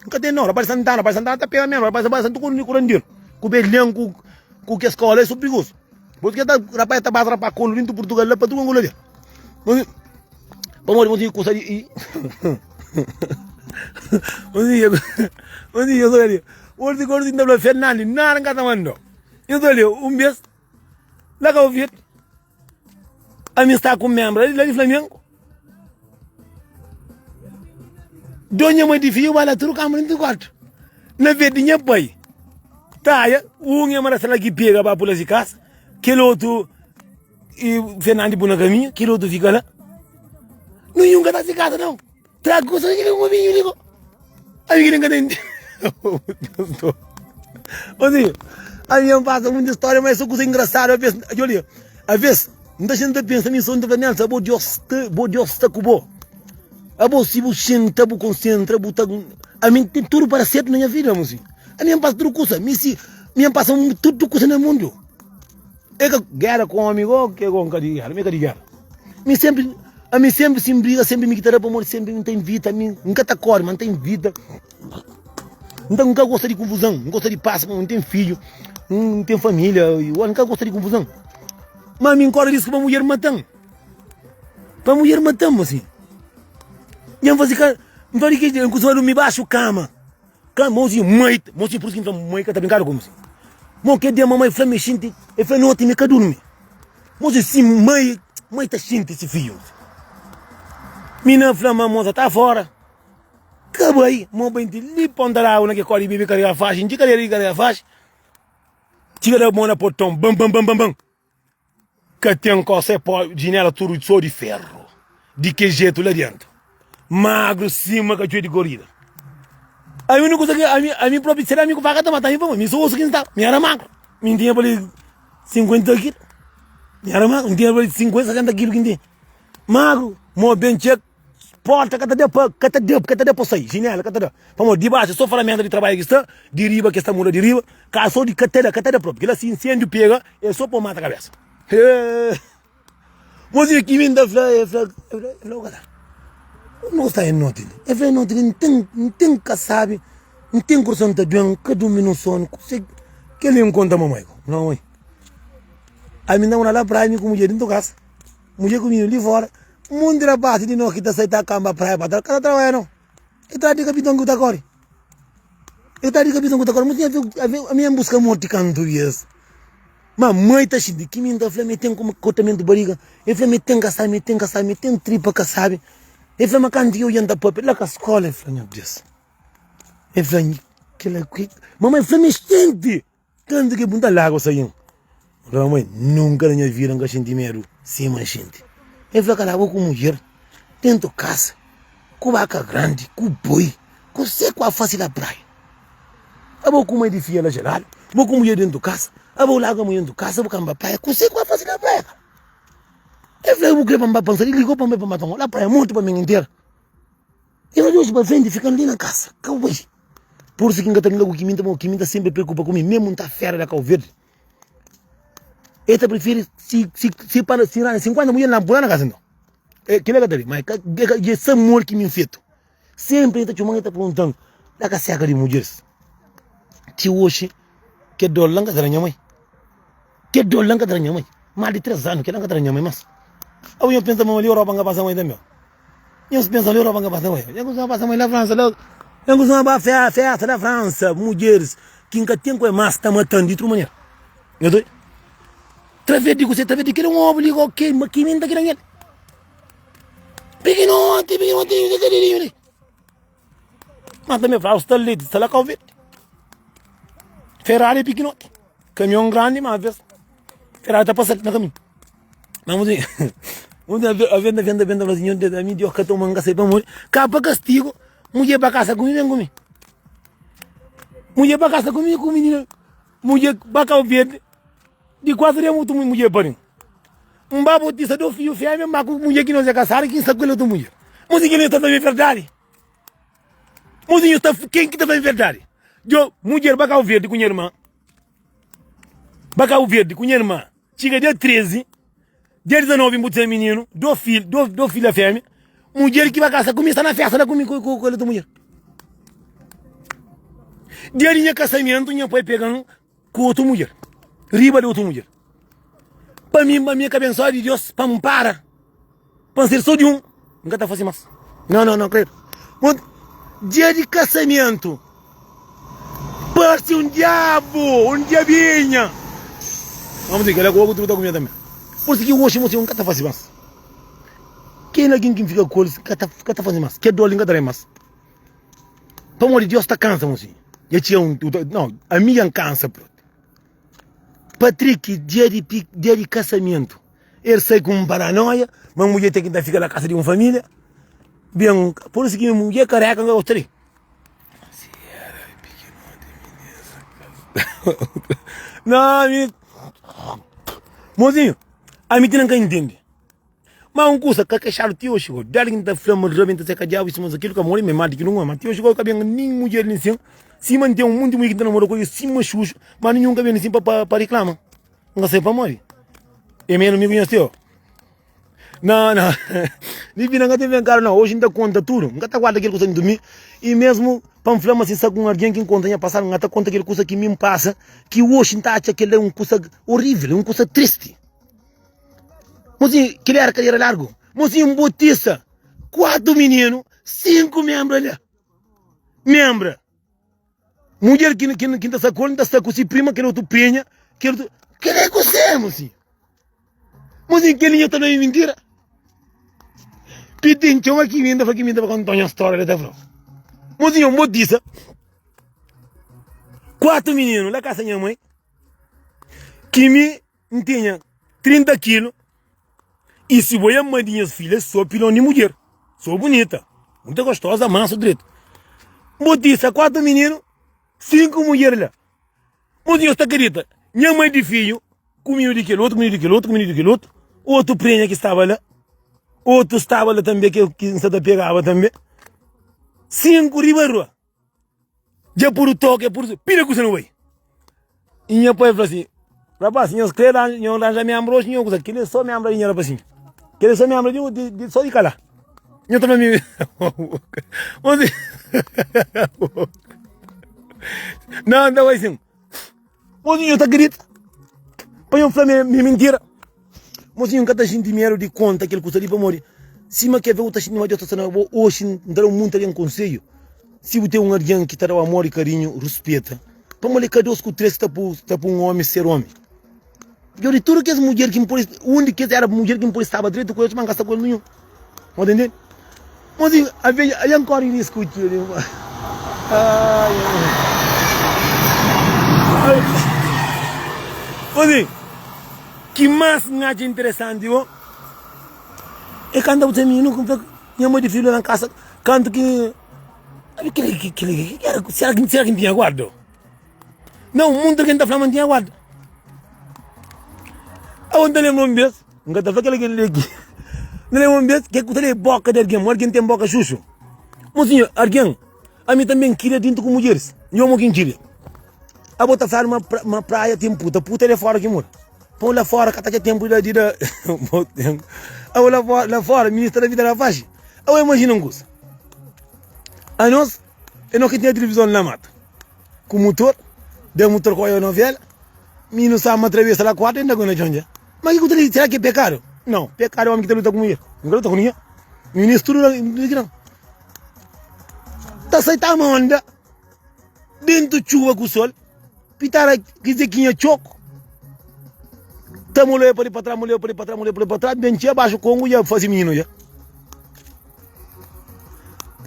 N ka ten nau. Rapaz di Santana, rapaz di Santana ta pega mesmu. Rapaz di Santana tudu kuranderu ku Belén ku ku kes kola é so prigozu. Purki ta rapaz ta baza rapaz kolu dintu Purtugal la pa tudu Angola li. Pamodi mo tinha kusa di Mo tinha kusa di Ordi gordi nta fla Fernandi nada nka ta mandau. Nhos olha un bes la Cabo Verde ami sta ku membra la di Flamengo. Donha mãe di fidju ba la tudu kama dintu kuartu. Na vez di nha pai taia un e manda sala ki pega ba pula si kasa, kel otu i Fernandi pui na kaminhu, kel otu fika la. Ninhun ka ta si kasa nau. Tra kusa ki un ominhu li go. Ami ki ka ten. Osi, ami eu passa muita história, mas só coisa engraçada. Às vezes, olha, às vezes, muita gente pensa, mim só entra nessa, bo Deus, bo Deus está com bo. A bo se bu senta, bu concentra, bu tá, a mim tem tudo para certo na minha vida, mocinho. A mim passa tudo coisa, mim se, mim passa tudo coisa no mundo. É ka géra ku ómi go ke go N ka di géra, mi ka di géra. Mi sénpri, ami sénpri si N briga sénpri mi ki ta da pamodi sénpri N ta invita, mi N ka ta kóre ma N ta invita. N ta N ka gosta di konfuzon, N gosta di pas pamodi N ten fidju, N ten família, N ka gosta di konfuzon. Ma mi N kóre risku pa mudjer mata-m, pa mudjer mata-m asin. Dja N fase ka, N fla di ki N kustuma durmi baxu kama. Ka mozinho mai, mozinho por isso ki N fla mai ka ta brinkadu ku mozinho. Mo ke dia mamai fla mi xinti, e fla noti mi ka durmi. Mozinho si mai, mai ta xinti si fidju. Mi na fla ma moza ta fora. Ka bai, mo bai ti li ponta d'agu na ke kori bibi karega faxi, nti kadera di karega faxi. Txiga da mo na porton, bam bam bam bam bam. Ka ten kosa é pó jinela tudu so di ferru di ke jetu la dentu magru sima katxoi di korida ami nu kusa ki ami ami propi sera ami ku faka ta mata mi pamodi mi so osu ki nsta mi era magru mi ntinha pa li 50 kilu mi era magru ntinha pa li 50 60 kilu ki ntinha magru mo ben txek Porta ka ta da pa, ka ta da, ka ta da pa sai, jinela ka ta da. Pamodi di baxu so feramenta di trabadju ki sta, di riba ki sta muda di riba, ka so di ka ta da, ka ta da propi. Kila si insendiu pega, e so pa mata kabesa. Hee! Mozinhu ki mi ta fla, e fla, e fla, e fla, kala. No sta e noti li. E fla e noti li, N ten, N ten ka sabi, N ten korson ta duen, N ka durmi nun sonu. Kuse kel li N konta mamai ku. N fla, mamai, ami N ta mora la praia, mi ku mudjer dintu kasa. Mudjer ku mininu li fora. Monti rapaz di nos ki ta sai ta kamba praia pa tra ka ta trabadja no. E tra di kapiton ku ta kori. E tra di kapiton ku ta kori. Ami N buska morti kantu bias. Ma mai ta xinti ki mi N ta fla mi ten kortamentu bariga. E fla mi ten ka sabi, mi ten ka sabi, mi ten tripa ka sabi. E fla ma kantu ki oja N ta papia la ka skola. E fla nha Deus. E fla kila ki mamai fla mi xinti. Tantu ki bu ta larga sain. N fla mamai, nunka na nha vida N ka xinti medu sima N xinti. El fla, Kala bo ku mudjer dentu kasa, ku baka grandi, ku boi, kuse ku a fasi la praia? Abo ku mai di fia la jeladu, bo ku mudjer dentu kasa, abo larga mudjer dentu kasa, bu kamba praia, kuse ku a fasi la praia? El fla, Bu kre pa N ba pa N sai di li, go pa N bai pa N ba la praia monti pa mi intera. E fla, Di oji pa frenti, fika li na kasa, ka bu bai. Pur isu ki N ka ta brinka ku Kiminta, pamodi Kiminta senpri preokupa ku mi, mésmu N ta fera da Kau Verdi. El ta prifiri si si si pa si ranja 50 mudjer na pula na kasa nton. E kila ka ta di, ma e ka e ka e sa amor ki mi N fetu. Senpri el ta txoman el ta perguntan, da ka seka di mudjeris. Ti oxi kel dor la N ka ta da nha mai. Kel dor la N ka ta da nha mai. Más di 3 anu kel la N ka ta da nha mai mas. Abo nho pensa ma li Europa N ka pasa mai tanbe. Nhos pensa li Europa ka pasa mai. Nha kustuma pasa mai la Fransa la. Nha kustuma ba festa la Fransa, mudjeris ki nka ten ku e mas ta matan di tru manera. Nha doi. Traves di kuse, traves di kel un obu li ok, ma ki mi nta kre nel. Pikinoti, pikinoti, li. Mas tanbe fla, sta li, sta la Kau Verdi. Ferrari é pikinoti, kamion grandi, mas ves Ferrari ta pasa na kaminhu. Mas vamos ver, vamos ver, a venda, venda, venda, fala assim, a mim Deus ka toma, nka sai pamodi, ka pa kastigo, mudjer pa kasa ku mi, ben ku mi. Mudjer pa kasa ku mi, ku minina, mudjer pa Kau Verdi, di kuazi dia mutu mudjer pa mi. N ba bautisa do fiju femia, ma ku mudjer ki nos é kasadu, ki N sta ku el otu mudjer. Mosi kel-li ta fla-m é verdadi. Mozinho sta ken ki ta fla-m verdadi? Djo, mudjer ba Kau Verdi ku nha irma. Ba Kau Verdi ku nha irma. Txiga dia 13, dia 19 N botisa mininu, do fil, do, do filha femia. Mudjer ki ba kasa ku mi sta na festa la ku mi ku kel otu mudjer. Dia di nha kasamentu nha pai pega-m ku otu mudjer, riba di otu mudjer. Pa mi, pa mi é ka abensoadu di Deus pa N para, pa N ser so di un, N ka ta fase mas. Nau, nau, nau, kredu. Bon, dia di kasamentu parse un diabu, un diabinha. Vamos dizer, kel-la ku ogu truta ku mi tanbe. Pur isu ki oxi, mosinhu, N ka ta fase mas. Kel algen ki N fika ku el, N ka ta, ka ta fase mas. Kel dor li N ka ta da mas. Pamodi Deus ta kansa, mosinhu. Dja txiga un, nau, ami dja N kansa propi. Patrick dia di dia di kasamentu el sai ku un paranoia ma mudjer ten ki ta fika na kasa di un familia ben por isu ki mudjer kareka nka gosta di no ami mozinho ami ti na nka intende Ma un kusa ka kexadu ti oxi go. Dali ki N ta fla ma rabenta se ka diabu i sima kilu ka mori ma e mal di kilu ma ti oxi go ka ben nin mudjer nin sin. Sima N ten un monti mudjer ki N ta namora ku el sima xuxu ma ninhun ka ben nin sin pa pa pa riklama. N ka sabe pamodi. E menu mi ku nhos teo. Na na Di vida N ka ten venkadu nau. Oxi N ta konta tudu. N ka ta guarda kel kusa dentu mi. I mesmu pa N fla ma si N sta ku un algen ki N konta nha pasadu N ka ta konta kel kusa ki mi N pasa ki oxi N ta atxa kel la un kusa orivel, un kusa tristi. Mozinho, kel era kadera largu. Mozinho, N botisa kuatu mininu, sinku menbra la. Menbra. Mudjer ki ki ki N ta sta ku el, N ta sta ku si prima, kel otu prenha, kel otu. Kel é kuzê, mozinho? Mozinho, kel linha ta da mi mintira? Pitin txoma Kiminda, fla Kiminda pa konta nha stória, el ta fla. Mozinho, N botisa kuatu mininu la kasa nha mãe, ki mi N tinha 30 kilu i si bo é mãe di nhas filhas sou pilon di mudjer sou bunita muita gostosa manso dretu N botisa 4 mininu 5 mudjer la Mos nhos ta kridita nha mãe di fidju ku mininu di kel otu ku mininu di kel otu ku mininu di kel otu otu prenha ki staba la otu staba la tanbe ki N sa ta pegaba tanbe 5 riba rua. Dja pudu toka, pudu pila kusa nu bai. I nha pai fla si, rapaz, nhos kre ranja, nhos ranja membru oxi, nhos kusa, kel é so membru di nha rapasinhu. Kel é so membru di, di, di so di kala. Nho ta fla mi, Mosi, Não, nta bai sin. Mozinho ta grita pa nho fla ma é mintira. Mozinho N ka ta xinti medu di konta kel kusa li pamodi sima ke bu ta xinti ma Deus ta sta na bo. Oxi N ta da un monti algen konsedju. Si bu ten un algen ki ta da-u amor i karinhu, ruspeta. Pamodi ka dos ku tres ki ta poi un omi ser omi. Djo di tudu kes mudjer ki N pode, un di kes éra mudjer ki N pode staba dretu ku el, ma N ka sta ku el ninhun. Bo ta intende? Mozinho, avê dja N kóre risku txeu di. Ai, ai. Mozinho, ki más N atxa interesanti bo, é kantu bu ten mininu ku nha mai di fidju la na kasa, kantu ki, ki, ki, ki, sera ki N tinha guarda? Nau, munti algen ta fla ma N tinha guarda. Aô, N ta lenbra un bês, N ka ta fla kel algen li ki. N ta lenbra un bês, ke ku ta lé boka di algen, ma algen ten boka xuxu. Mosinhu, algen, ami tanbe N kria dintu ku mudjeris. Nho mo ki N kria. Abo ta fladu ma ma praia ten puta, puta é la fora ki mora. Pon la fora ka ta txeu tenpu di da. Abo la fora, la fora, minista ta da vida la faxi. Abo imajina un kusa. Anos, é no ki tinha tilivizon na mata. Ku mutor, da mutor ku oia novela, mininu sama travesa la kuartu inda ku na txon dja. Ma ki ku ta di, sera ki é pekadu? Nau, pekadu é omi ki ta luta ku mulher, N ka luta ku ningen. Mininu tudu la ki nan ta sai ta manda dentu txuba ku sol, pitara ki zekinha txoku, ta molea pa li pa tras, molea pa li pa tras, molea pa li pa tras, ben txia baxu kongu dja fasi mininu dja.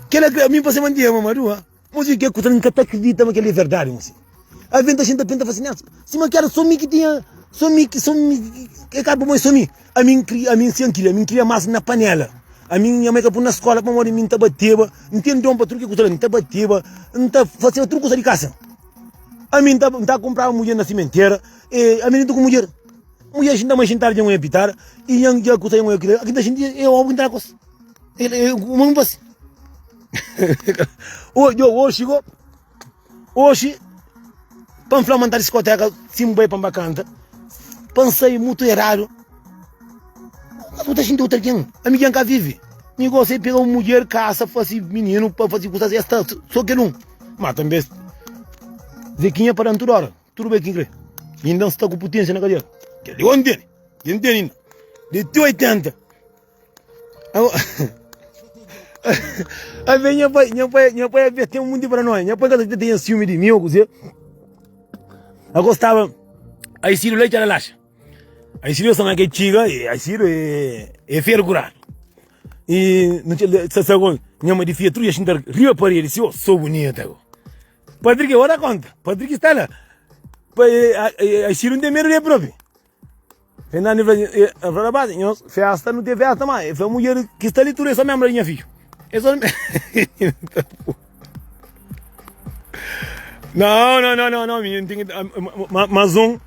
Kela mi pa se mantinha mamadua. Mosi ke ku ta N ka ta kridita ma kel-li é verdadi, mosi. Alvês N ta xinta pensa, N ta fla si, Nelson, sima ki éra sô mi ki tinha, sô mi ki, sô mi, é ka pamodi sô mi. Ami N kria, ami N si N kria, ami N kria más na panéla. Ami nha mai ka pui na skóla pamodi mi N ta bateba, N ten don pa tudu ki kusa la, N ta bateba, N ta faseba tudu kusa di kasa. Ami N ta, N ta kunpraba mudjer na simentera, e ami N ta ku mudjer. Mudjer xinta ma xintadu dja N oia pitada, i nha dja kusa dja N oia kila, aki N ta xinti é óbu ki N ta da kos. El, el, uma N fase. Oxi go, oxi pa N fla ma N ta diskoteka si N bai pa N ba kanta, pa N sai mutu eradu, bu ta xinti otu algen, ami dja N ka vive. Mi gosta di pega un mudjer, kasa, fase mininu, pa fase kusas, es ta so kel un. Ma tanbe Zekinha pa dan tudu ora, tudu be ki N kre. Inda N sta ku putensia na kadera. Kel li N tene, N tene inda. Di ti 80. Abe nha pai, nha pai, nha pai abe ten munti paranoia. Nha pai ka ta ten siumi di mi o kuze. Ago staba ai sidu la i txada laxa. Ai sidu sama ke txiga, ai sidu e e feru kuradu. E no txel sa sa gon nha mãe di fia tudu ya xinta riba paredi si o so bonita go. Patrick ora konta, Patrick sta la. Pa ai sidu n ten medu de propi. Fernando fla, eh, fla rapaz, nhos festa não tem festa mais. Ele fla, mulher que está ali tudo é só membro da minha filho. É só... Não, não, não, não, não, menino, tem que mais um.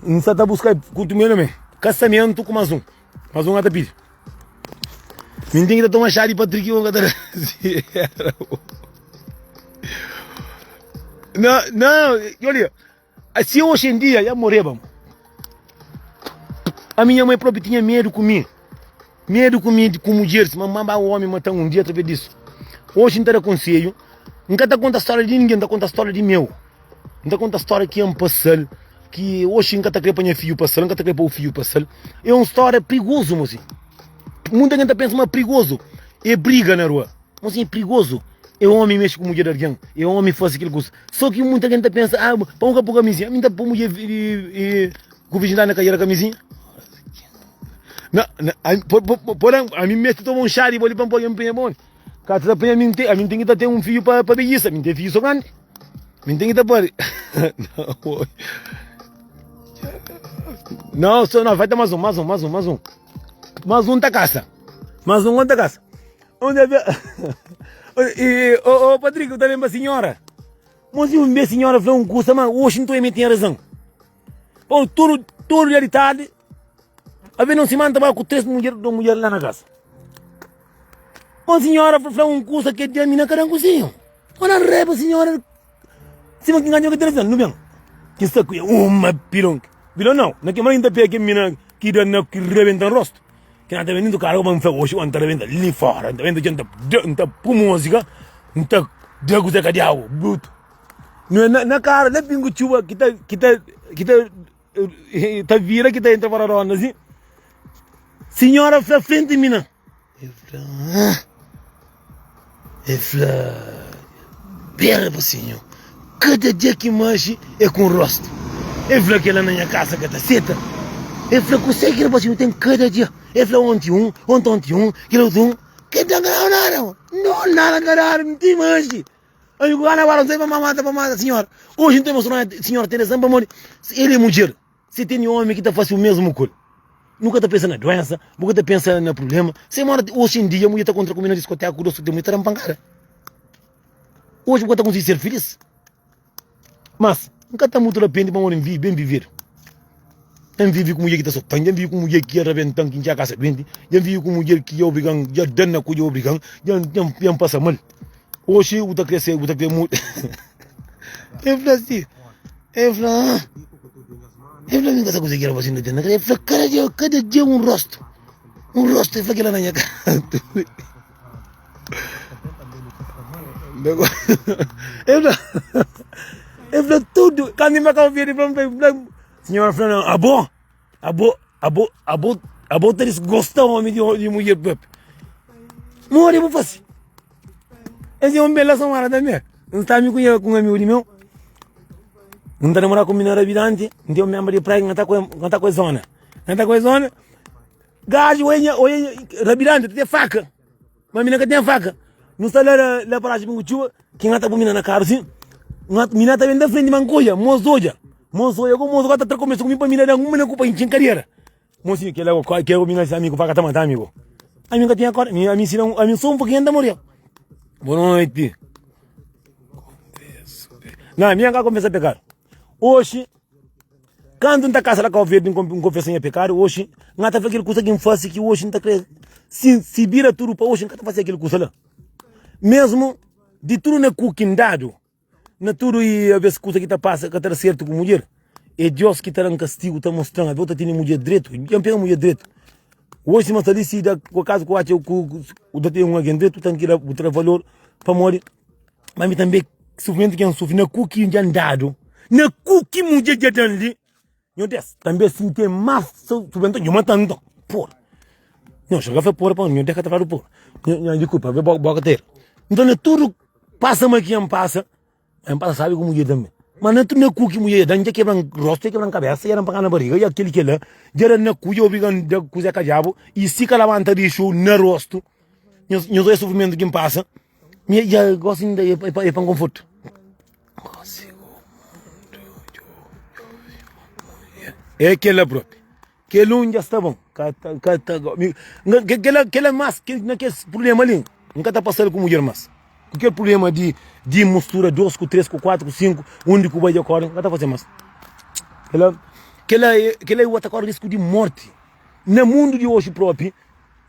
Não está tá buscar culto meu nome. Casamento com mais um. Mais um ata pedi. Menino tem que tomar chá de Patrick e Não, não, olha. Asi oxi em dia ya moreba mo. A minha mãe própria tinha medo ku mi. Medo ku mi ku mudjeres, ma ma ba omi matan um dia através disso. Oxi N ta da konselho, N ka ta konta storia di ninguém, N ta konta storia di meu. N ta konta storia ki N pasal, ki oxi N ka ta kre pa nha fidju pasal, N ka ta kre pa bu fidju pasal. É um storia perigoso mozinho. Muita gente ta pensa ma perigoso é briga na rua. Mozinho é perigoso. É omi mexe ku mudjer di algen, é omi fase kel kusa. So ki muita gente ta pensa, ah, pa un ka pô kamizinha. Mi ta pô mudjer ku virjindadi na kadera kamizinha? Na, na, a, ami meste toma un xá di bo li pa N pode N penha bo. Ka ta penha, ami N ami N ten ki ta ten un fidju pa, pa bejisa. Mi N ten fidju so grandi. Mi N ten ki ta pari. Não, so, não, vai ter mais um, mais um, mais um, mais um. Mais um ta kasa. Mais um ta kasa. Onde é E, ô, ô, Patrick, eu ta lembra senhora. Mas um vez senhora fala um custa, mas hoje não tô tinha razão. Pô, todo, todo dia de tarde, a ver não se manda com três mulheres, duas mulheres lá na casa. Mas senhora fala um custa que dia mina cada cozinho. Olha reba senhora, Sima ki nganha ki telefone, nu ben. Ki sta ku uma pilon. Pilon não, na ki mãe ta pega ki mina ki da na ki rebenta rosto. Ki na ta ben dentro carro, ba fla oxi, ta rebenta li fora, ta rebenta ta ta pu música, ta da ku zeka diabo, bruto. Nu na na cara, la pingu tchuba ki ta ki ta ki ta ta vira ki ta entra para ronda assim. Senhora fla frente mina. El fla, ah. El fla, Bera pa sinhor, kada dia ki manxe é ku un rostu. El fla, Kel-la na nha kasa ka ta seta. El fla, Kusé ki rapasinhu ten kada dia? El fla, Onti un, ontonti un, kel otu un. Kel dia N ka daba nada, ma. No, nada N ka dadu, N ti manxe. Ami ku gana agora, N sai pa mata, pa mata sinhora. Oji N ta mostra sinhora ten razan pamodi el é mudjer. Si tene omi ki ta fase u mesmu ku el, nu ka ta pensa na duensa, bu ka ta pensa na prublema. Se mora oxi en dia, mudjer ta kontra ku mi na diskoteka ku dos mulher ta da-m pankada. Oxi bu ka ta konsigi ser filis. Mas, N ka ta mutu rapende pamodi N vivi ben vividu. N vivi ku mudjer ki ta sota-m, dja N vivi ku mudjer ki rabenta-m ki N txega kasa duenti, dja N vivi ku mudjer ki dja obriga-m, dja da-m na ku dja obriga-m, dja N pasa mal. Oxi bu ta kre ser, bu ta kre muda. El fla si. El fla, ah. El fla, mi ka sa kuze ki rapazinhu ta ten na El fla, kada dia, kada dia un rostu. Un rostu, el fla kila na nha kara. El fla, el fla tudu. Kantu mi ka obi, el fla, el fla, sinhora fla, não, abo, abo, abo, abo, abo ta disgosta omi di, di mulher propi. Modi bu fasi? Es é un bela somada tanbê. N sta mi ku nha ku un amigu di meu. N ta namora ku un minera bidanti. N ten un menbra di praia ki N ta ku N ta ku es zona. N ta ku es zona. Gaju oia nha oia nha rabidanti ta ten faka. Ma mina ka ten faka. Nu sta la la la paraji ku txuba ki N ta pui mina na karu sin. Mina ta ben da frenti ma N ka oja. Mos oja. Mos oja ku mos ta tra komesa ku mi pa mina da un mina ku pa intxi kadera. Mosinho, kel agu, kel agu mi ami ku faka ta mata ami go. Ami ka tinha korda, mi ami sina ami so un pokinho ta moria. Boa noite. Não, minha ka confessa pecado. Oxi, kantu nta kasa la Cabo Verde, n confessa nha pecado, oxi, n ta fla kel kusa ki n fasi ki oxi n ta kre si si bira tudu pa oxi n ka ta fasi aquel kusa la. Mesmo di tudu na ku ki n dadu, Na tudu i aves kusa ki ta pasa ka ta da sertu ku mudjer, é Deus ki ta da-m kastigu, ta mostra-m, abe bu ta tene mudjer dretu, dja N pega mudjer dretu. Oji sima sta li si da ku kazu ku atxa ku ku ta ten un algen dretu ten ki da bu tra valor pamodi ma mi tanbe sufrimentu ki N sufri na ku ki dja N dadu na ku ki mudjer dja dan li nho des tanbe si N ten mas sufrimentu nho matan nton porra nho xa ka fla porra pa nho des ka ta fladu porra nho dikupa boka ta era nton na tudu pasa ma ki N pasa. N pasa sabi ku mudjer tanbe. Ma na na ku ki mudjer da-m dja kebra-m rostu, dja kebra-m kabesa, dja da-m pankada na bariga, dja kel kel la, dja da-m na ku, dja obriga-m da ku Zé Kadiabu, i si ka labanta rixu na rostu, nhos nhos odja sufrimentu ki N pasa, mi dja gosi inda é pa é pa N konforta. É kel la propi. Kel un dja sta bon. Ka ta, ka ta, mi, nga, kela, kela mas, ke, na kes problema li, N ka ta pasal ku mudjer mas. Ku kel problema di, di mustura 2 ku 3 ku 4 ku 5, undi ku bai dja kore, N ka ta fase mas. Kela, kela, kela i ta kore risku di morti. Na mundu di oxi propi,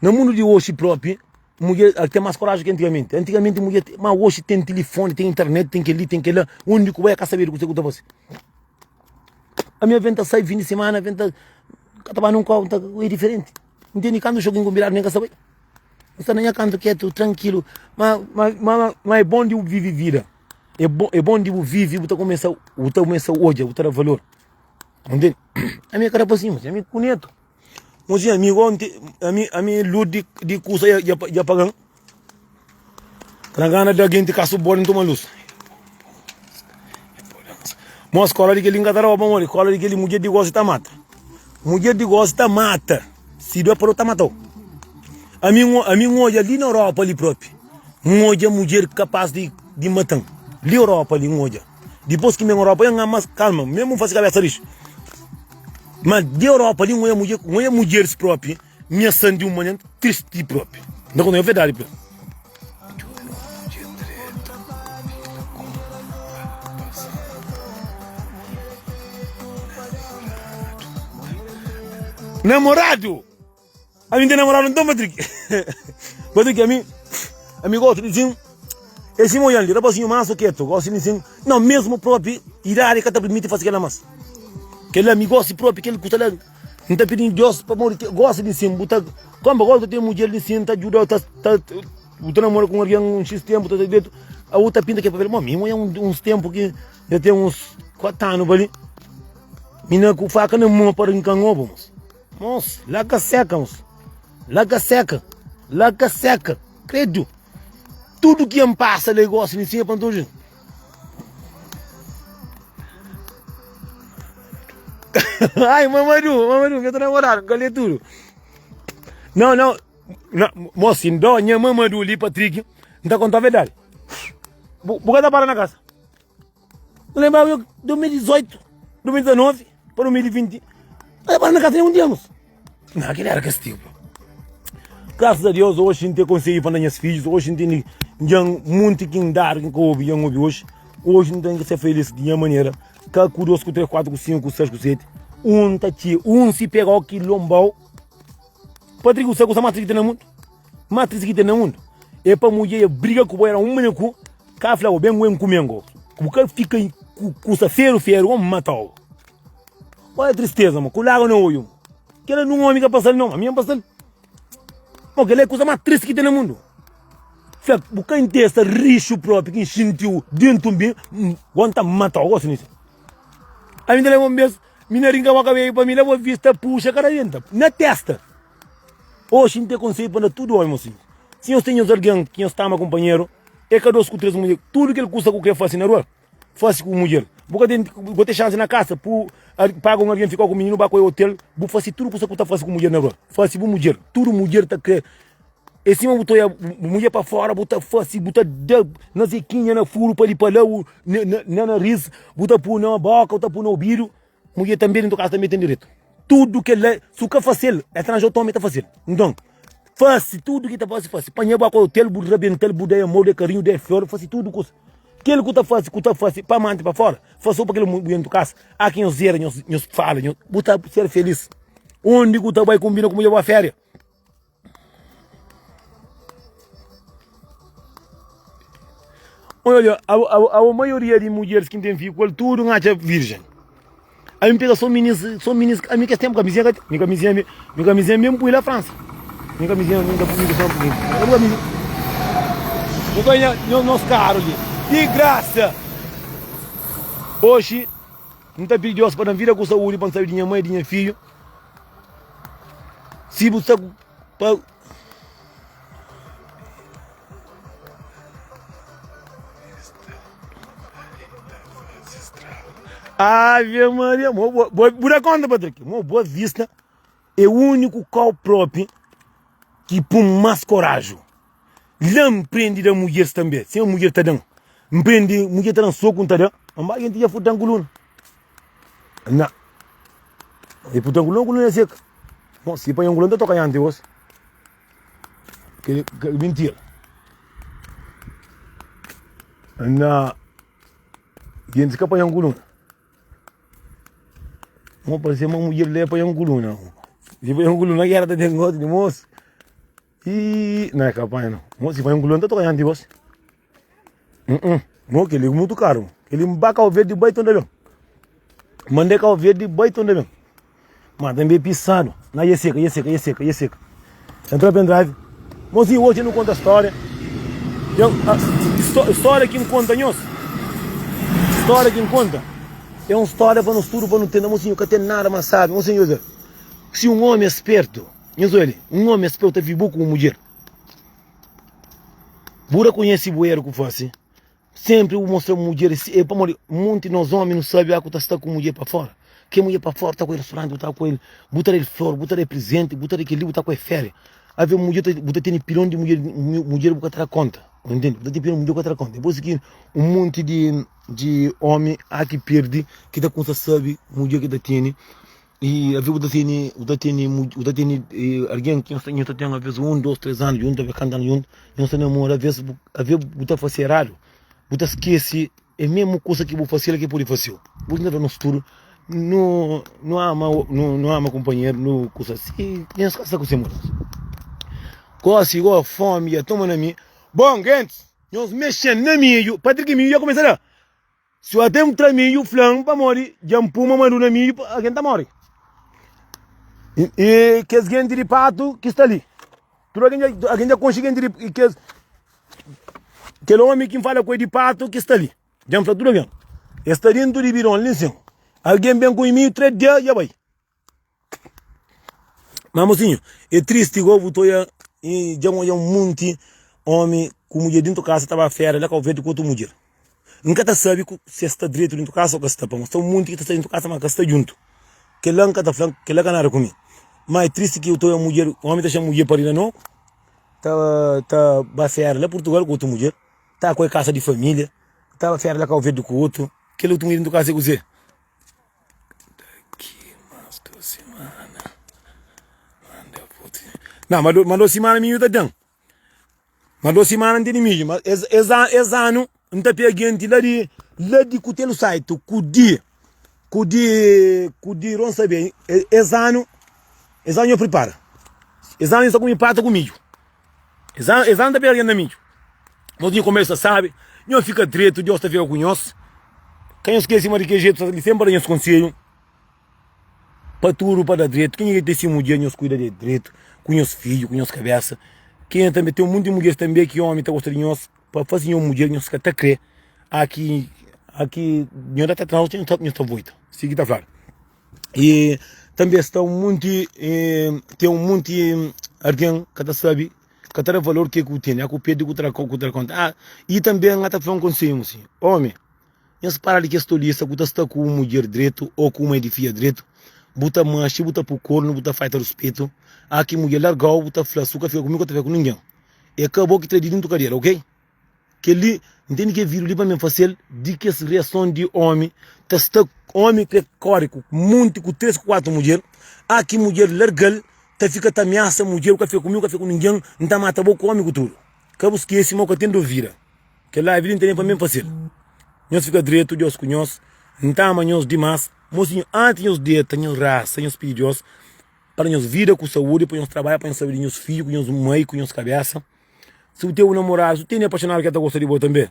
na mundu di oxi propi, mudjer ten mas koraji ki antigamenti. Antigamenti mudjer, ma oxi ten tilifoni, ten internet, ten kel-li, ten kel-la, undi ku bai ka sabe di kuse ku ta fase. Ami aven ta sai fin di semana, aven ta ka ta ba nun kau, ta é diferenti. Ntende? Kantu xo ki N konvidadu nen ka sta bai. N sta na nha kantu ketu, trankilu. Ma ma ma ma é bon di bu vivi vida. É bon é bon di bu vivi, bu ta kumesa bu ta kumesa odja, bu ta da valor. Ntende? Ami é ka rapasinhu, ami é ku netu. Mozinho, ami igual ami ami luz di di kusa dja dja pagan. Ta gana da gente kasu bodi n toma luz. Mos kola di keli n ka ta daba pa modi kola di keli mudjer di gosi ta mata. Mudjer di gosi ta mata. Si dua pa ta matau. Ami ami n odja li na Europa li propi. N odja mudjer kapas di di matan. Li Europa li n odja. Dipos ki n ben Europa n ama kalma mesmu n fasi kabesa rixu. Ma di Europa li n odja mudjer n odja mudjeris propi. Nha san di un manhan tristi propi. Nta konta nha verdadi propi. Namoradu! Ami n ten namoradu nton Patrick. Patrick ami ami gosta di sin e sima oian li rapasinhu mansu ketu gosta di sin não mesmo propi idadi ka ta permiti fasi kela mas kela mi gosta propi kel kusa la. N ta pidi Deus pamodi ki gosi di sin bu ta konba gosi bu ta ten mudjer di sin ta djudau ta ta bu ta namora ku un algen un xis tempu ta ta abu ta pinta ke papel mo mi uns tempu ki dja ten uns 4 anu pa li mi na ku faka na mon pa rinkan obu mos mos la ka seka mos la ka seka la ka seka kredu tudu ki N pasa la gosi di sin pa nton Ai, Mamadou, Mamadou, meu namorado, calei tudo. Não, não, não, moço, então, minha Mamadou ali, Patrick, não tá contando a verdade. Bu tá para na casa. Eu lembrava eu, 2018, 2019, para 2020. Não para na casa nenhum dia, moço. Não, aquele era castigo. Graças a Deus, hoje a gente consegue para minhas filhos, hoje a gente tem muito que dar, que ouve, ouve hoje. Hoje não tem que ser feliz de minha maneira. Ka ku 2 ku 3 4 ku 5 ku 6 ku 7 Un ta txi un si pega-u ki lonba-u Patrick bu sa kusa más tristi ki ten na mundu? Más tristi ki ten na mundu é pa mudjer e briga ku bo era un manha ku ka fla-u ben guen kumen go ku bu ka fika ku kusa feru feru o mata-u Olha tristeza mo ku laga na oiu Kela nun omi ka pasa-l no ami N pasa-l Mo kela é kusa más tristi ki ten na mundu Fla bu ka intesta rixu propi ki N xintiu dentu mi Bo N ta matau gosi nisi Ami N ta leba un bes mi na rinka bo kabelu pa mi la bo vista puxa ka rabenta na testa Oxi N ten konsedju pa da tudu omi mosinhu Si nhos ten nhos algen ki nhos ta ama kunpanheru é ka dos ku tres mudjer tudu kel kusa ku kre fasi na rua fasi ku mudjer bu ka ten bu ka ten xansi na kasa pu paga un algen fika ku mininu ba ku el otel bu fasi tudu kusa ku ta fasi ku mudjer na rua fasi bu mudjer tudu mudjer ta kre É sima bu ta oia bu mudjer pa fora, bu ta fase, bu ta da na zekinha, na furu, pa li pa la, na nariz, bu ta pui na boka, bu ta pui na obidu. Mudjer tanbe dentu kasa tanbe ten direitu. Tudu kel-la, si bu ka fase-l, el ta ranja otu omi ta fase-l. Nton, fase tudu ki ta fase, fase. Panha bu akua otel, bu rabenta-l, bu da-i amor, da-i karinhu, da-i flor, fase tudu kusa. Kel ku ta fase, ku ta fase pa manti pa fora, fase so pa kel bu dentu kasa. A ki nhos zera, nhos fala, bu ta ser felis. Undi ku ta bai konbina ku mudjer bu ba feria? Olha, a, a, a maioria de mulheres que tem filho, qual tudo não acha virgem. Aí me pega só meninas, só meninas, a mim que tempo camisinha, minha camisinha, minha camisinha mesmo pui lá França. Nha kamizinha mi nta pui só un pokinhu. Nu ganha nos karu li di grasa. Oxi N ta pidi Deus pa da-m vida ku saúdi pa N sabe di nha mai di nha fidju. Si bu sta pa. Ave Maria, bu da konta Patrick, mo Boa Vista é úniku kau propi ki pun más koraju. La N prende da mudjeris tanbe, sen mudjer ta dan. N prende mudjer ta dan soku N ta da, ma ba jenti dja furta-m kuluna. Na, e furta-m kuluna, kuluna seka. Bon, si panha-m kuluna N ta toka yanti gosi. Ke mintira. Na, gentis ka panha-m kuluna. Mo parse ma mudjer la e panha-m kuluna. Si panha-m kuluna ki era ta ten gosi di mosu. Ih, na ka panha não. Mo si panha um kuluna, tá toca anti gosi. Uh -uh. Mo keli muito caro. Keli ba Cabo Verde bai tonda bem. Mandei Cabo Verde bai tonda bem. Mas também pisado. Na ia seca, ia seca, ia seca, ia seca. Entrou pendrive. Mozinho, hoje não conta história. Eu, a, história que me conta nhos. História que me conta. É uma história para nós tudo, para não ter, mozinho, que tem nada mais sabe. Mozinho, se um homem é esperto, Nhos odja li, un omi es peu ta vibu ku un mudjer. Bu rakonhese bu eru ku fase. Senpri bu mostra mudjer e pamodi monti nos omi nu sabi a ku ta sta ku mudjer pa fora. Ke mudjer pa fora ta ku el restauranti bu ta ku el, bu ta da el flor, bu ta da el prizenti, bu ta da kel li, bu ta ku el feria. Ave mudjer ta bu ta tene pilon di mudjer, mudjer bu ka ta da konta, bu ntende? Bu ta tene pilon di mudjer bu ka ta da konta. Dipos ki un monti di di omi a ki pirdi ki ta kumsa sabi mudjer ki ta tene. I avi bu ta tene, bu ta tene, bu ta tene algen ki nhos ta ten aves un, dos, tres anu djuntu, aves kantu anu djuntu, nhos ta namora, aves aves bu ta fase eradu, bu ta skese é mesmu kusa ki bu fase el ki pode faseu. Bu ta nos tudu no no ama no ama kunpanheru no kusa si nhos ka sta ku se mudansa. Gosi go fomi dja toma na mi, bon gentis nhos mexe-m na midju, Patrick midju dja kumesa da. Si o tem tra midju fla-m pamodi dja N puma madu na midju algen ta mori. I kes genti di patu ki sta li. Tudu algen dja algen dja konxe genti di kes kel omi ki N fala ku el di patu ki sta li. Dja N fla tudu algen. Es sta dentu di bidon li nsin. Algen ben ku midju 3 dia dja bai. Ma mosinhu, é tristi go bu ta oia i dja N oia un munti omi ku mudjer dintu kasa ta ba fera la Kau Verdi ku otu mudjer. N ka ta sabi ku si es sta dretu dintu kasa o ka sta, pamodi sta un munti ki ta sta dintu kasa ma ka sta djuntu. Kela N ka ta fla, kela ka nada ku mi. Ma é tristi ki bu ta oia mudjer, omi ta xama mudjer pa ri na nobu, ta ta ba fera la Purtugal ku otu mudjer, ta koi kasa di familia, ta ba fera la Kau Verdi ku otu. Kel otu mudjer dintu kasa é kuzê? Não, mas, mas duas semanas minho tá tem. Mas duas semanas não tem milho. Mas es, es, es ano não tá pega gente lá de lá de Cutelo Saito, Cudi, Cudi, Cudi, não sabe. Es ano, es ano eu prepara. Es ano eu só comi prata com milho. Es ano, es ano tá pega gente na milho. Nós tinha conversa sabe, nós fica direito, Deus tá fica com nós. Ka nhos skese ma di kel jetu sta li senpri pa da nhos konselhu pa tudu pa da dretu. Kenha ki ten si mudjer nhos kuida di el dretu ku nhos fidju ku nhos kabesa. Kenha tanbe ten munti mudjeris tanbe ki omi ta gosta di nhos pa fase nhos mudjer nhos ka ta kre a ki a ki nhos da ta tra nhos ta voita si ki ta fladu. I tanbe sta un munti ten un munti algen ka ta sabe ka ta da valor ke ku tene a ku perde ku tra ku tra konta. Ah i tanbe N ta fla un konselhu si omi. Nhos para di kes tolisa ku ta sta ku un mudjer dretu ô ku un mai di fia dretu. Bu ta manxe, bu ta pu kornu, bu ta faita ruspetu. A ki mudjer larga-u, bu ta fla, Si bu ka fika ku mi, ka ta fika ku ningen. É ka bo ki tra di dintu kadera, ok? Kel-li, N tene kel vídiu li pa mi N fase-l di kes riason di ómi ta sta ómi kre kóre ku monti ku 3 ku 4 mudjer. A ki mudjer larga-l, ta fika ta amiasa mudjer, Bu ka fika ku mi, bu ka fika ku ningen, N ta mata bo ku ómi ku tudu. Ka bu skese ma bu ka ten duvida. Kel live li N tene pa mi N fasil. Nhos fika dretu, Deus ku nhos. N ta ama nhos dimas. Mosinhu, antis nhos deta, nhos rasa, nhos pidi Deus pa da nhos vida ku saúdi, pa nhos trabadja, pa nhos sabe di nhos fidju, ku nhos mai, ku nhos kabesa. Si bu ten un namoradu, si bu tene apaixonadu ki el ta gosta di bo tanbe,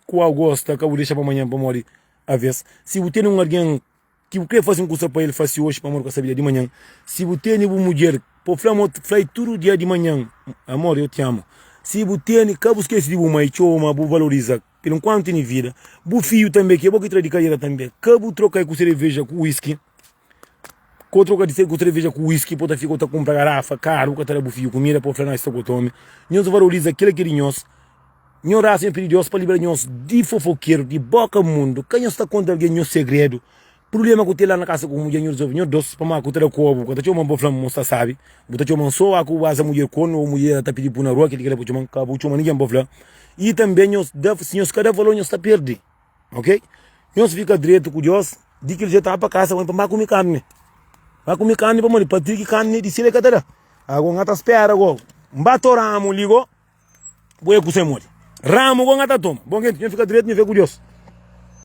ku au gosta, ka bu dexa pa manhan pamodi aves. Si bu tene un algen. Ki bu kre fase un kusa pa el, fase oxi, pamodi bu ka sabe dia di manhan. Si bu tene bu mudjer, po fla mo fla-i tudu dia di manhan, Amor, eu te amo. Si bu tene, ka bu skese di bu mai, txoma, bu valoriza pelu nkuantu tene vida. Bu fiju tanbe, ki é bo ki tra di kadera tanbe, ka bu troka-i ku sereveja ku wiski. Ka bu troka di ku sereveja ku wiski, po ta fika ta kunpra garafa karu, bu ka ta da bu fiju kumida, po fla, Nau, es sta ku otu omi. Nhos valoriza kila ki é di nhos. Nho rasa nho pidi Deus pa libra nhos di fofokeru, di boka mundu. Ka nhos ta konta algen nhos segredu. Prublema ku ten la na kasa ku mudjer nho rizolve nho dos. Pamodi ku ta da kobu, bu ka ta txoma-m pa fla-m mo sta sabi. Bu ta txoma-m so a ku baza mudjer kornu o mudjer ta pidi pu na rua, kel-li kel-la bu txoma-m. Ka bu txoma ningen pa fla. I tanbe nhos da, si nhos ka da valor nhos ta perdi. Ok? Nhos fika dretu ku Deus. Di kel jetu, aba pa kasa pa ba kume karni. Ba kume karni pamodi Patriki karni di sel e ka ta da. Ago N ka ta spera go. N ba toramu li go. Bo é ku se modi. Ramu go nga ta toma. Bon gente, nho fika dretu, nho fika ku Deus.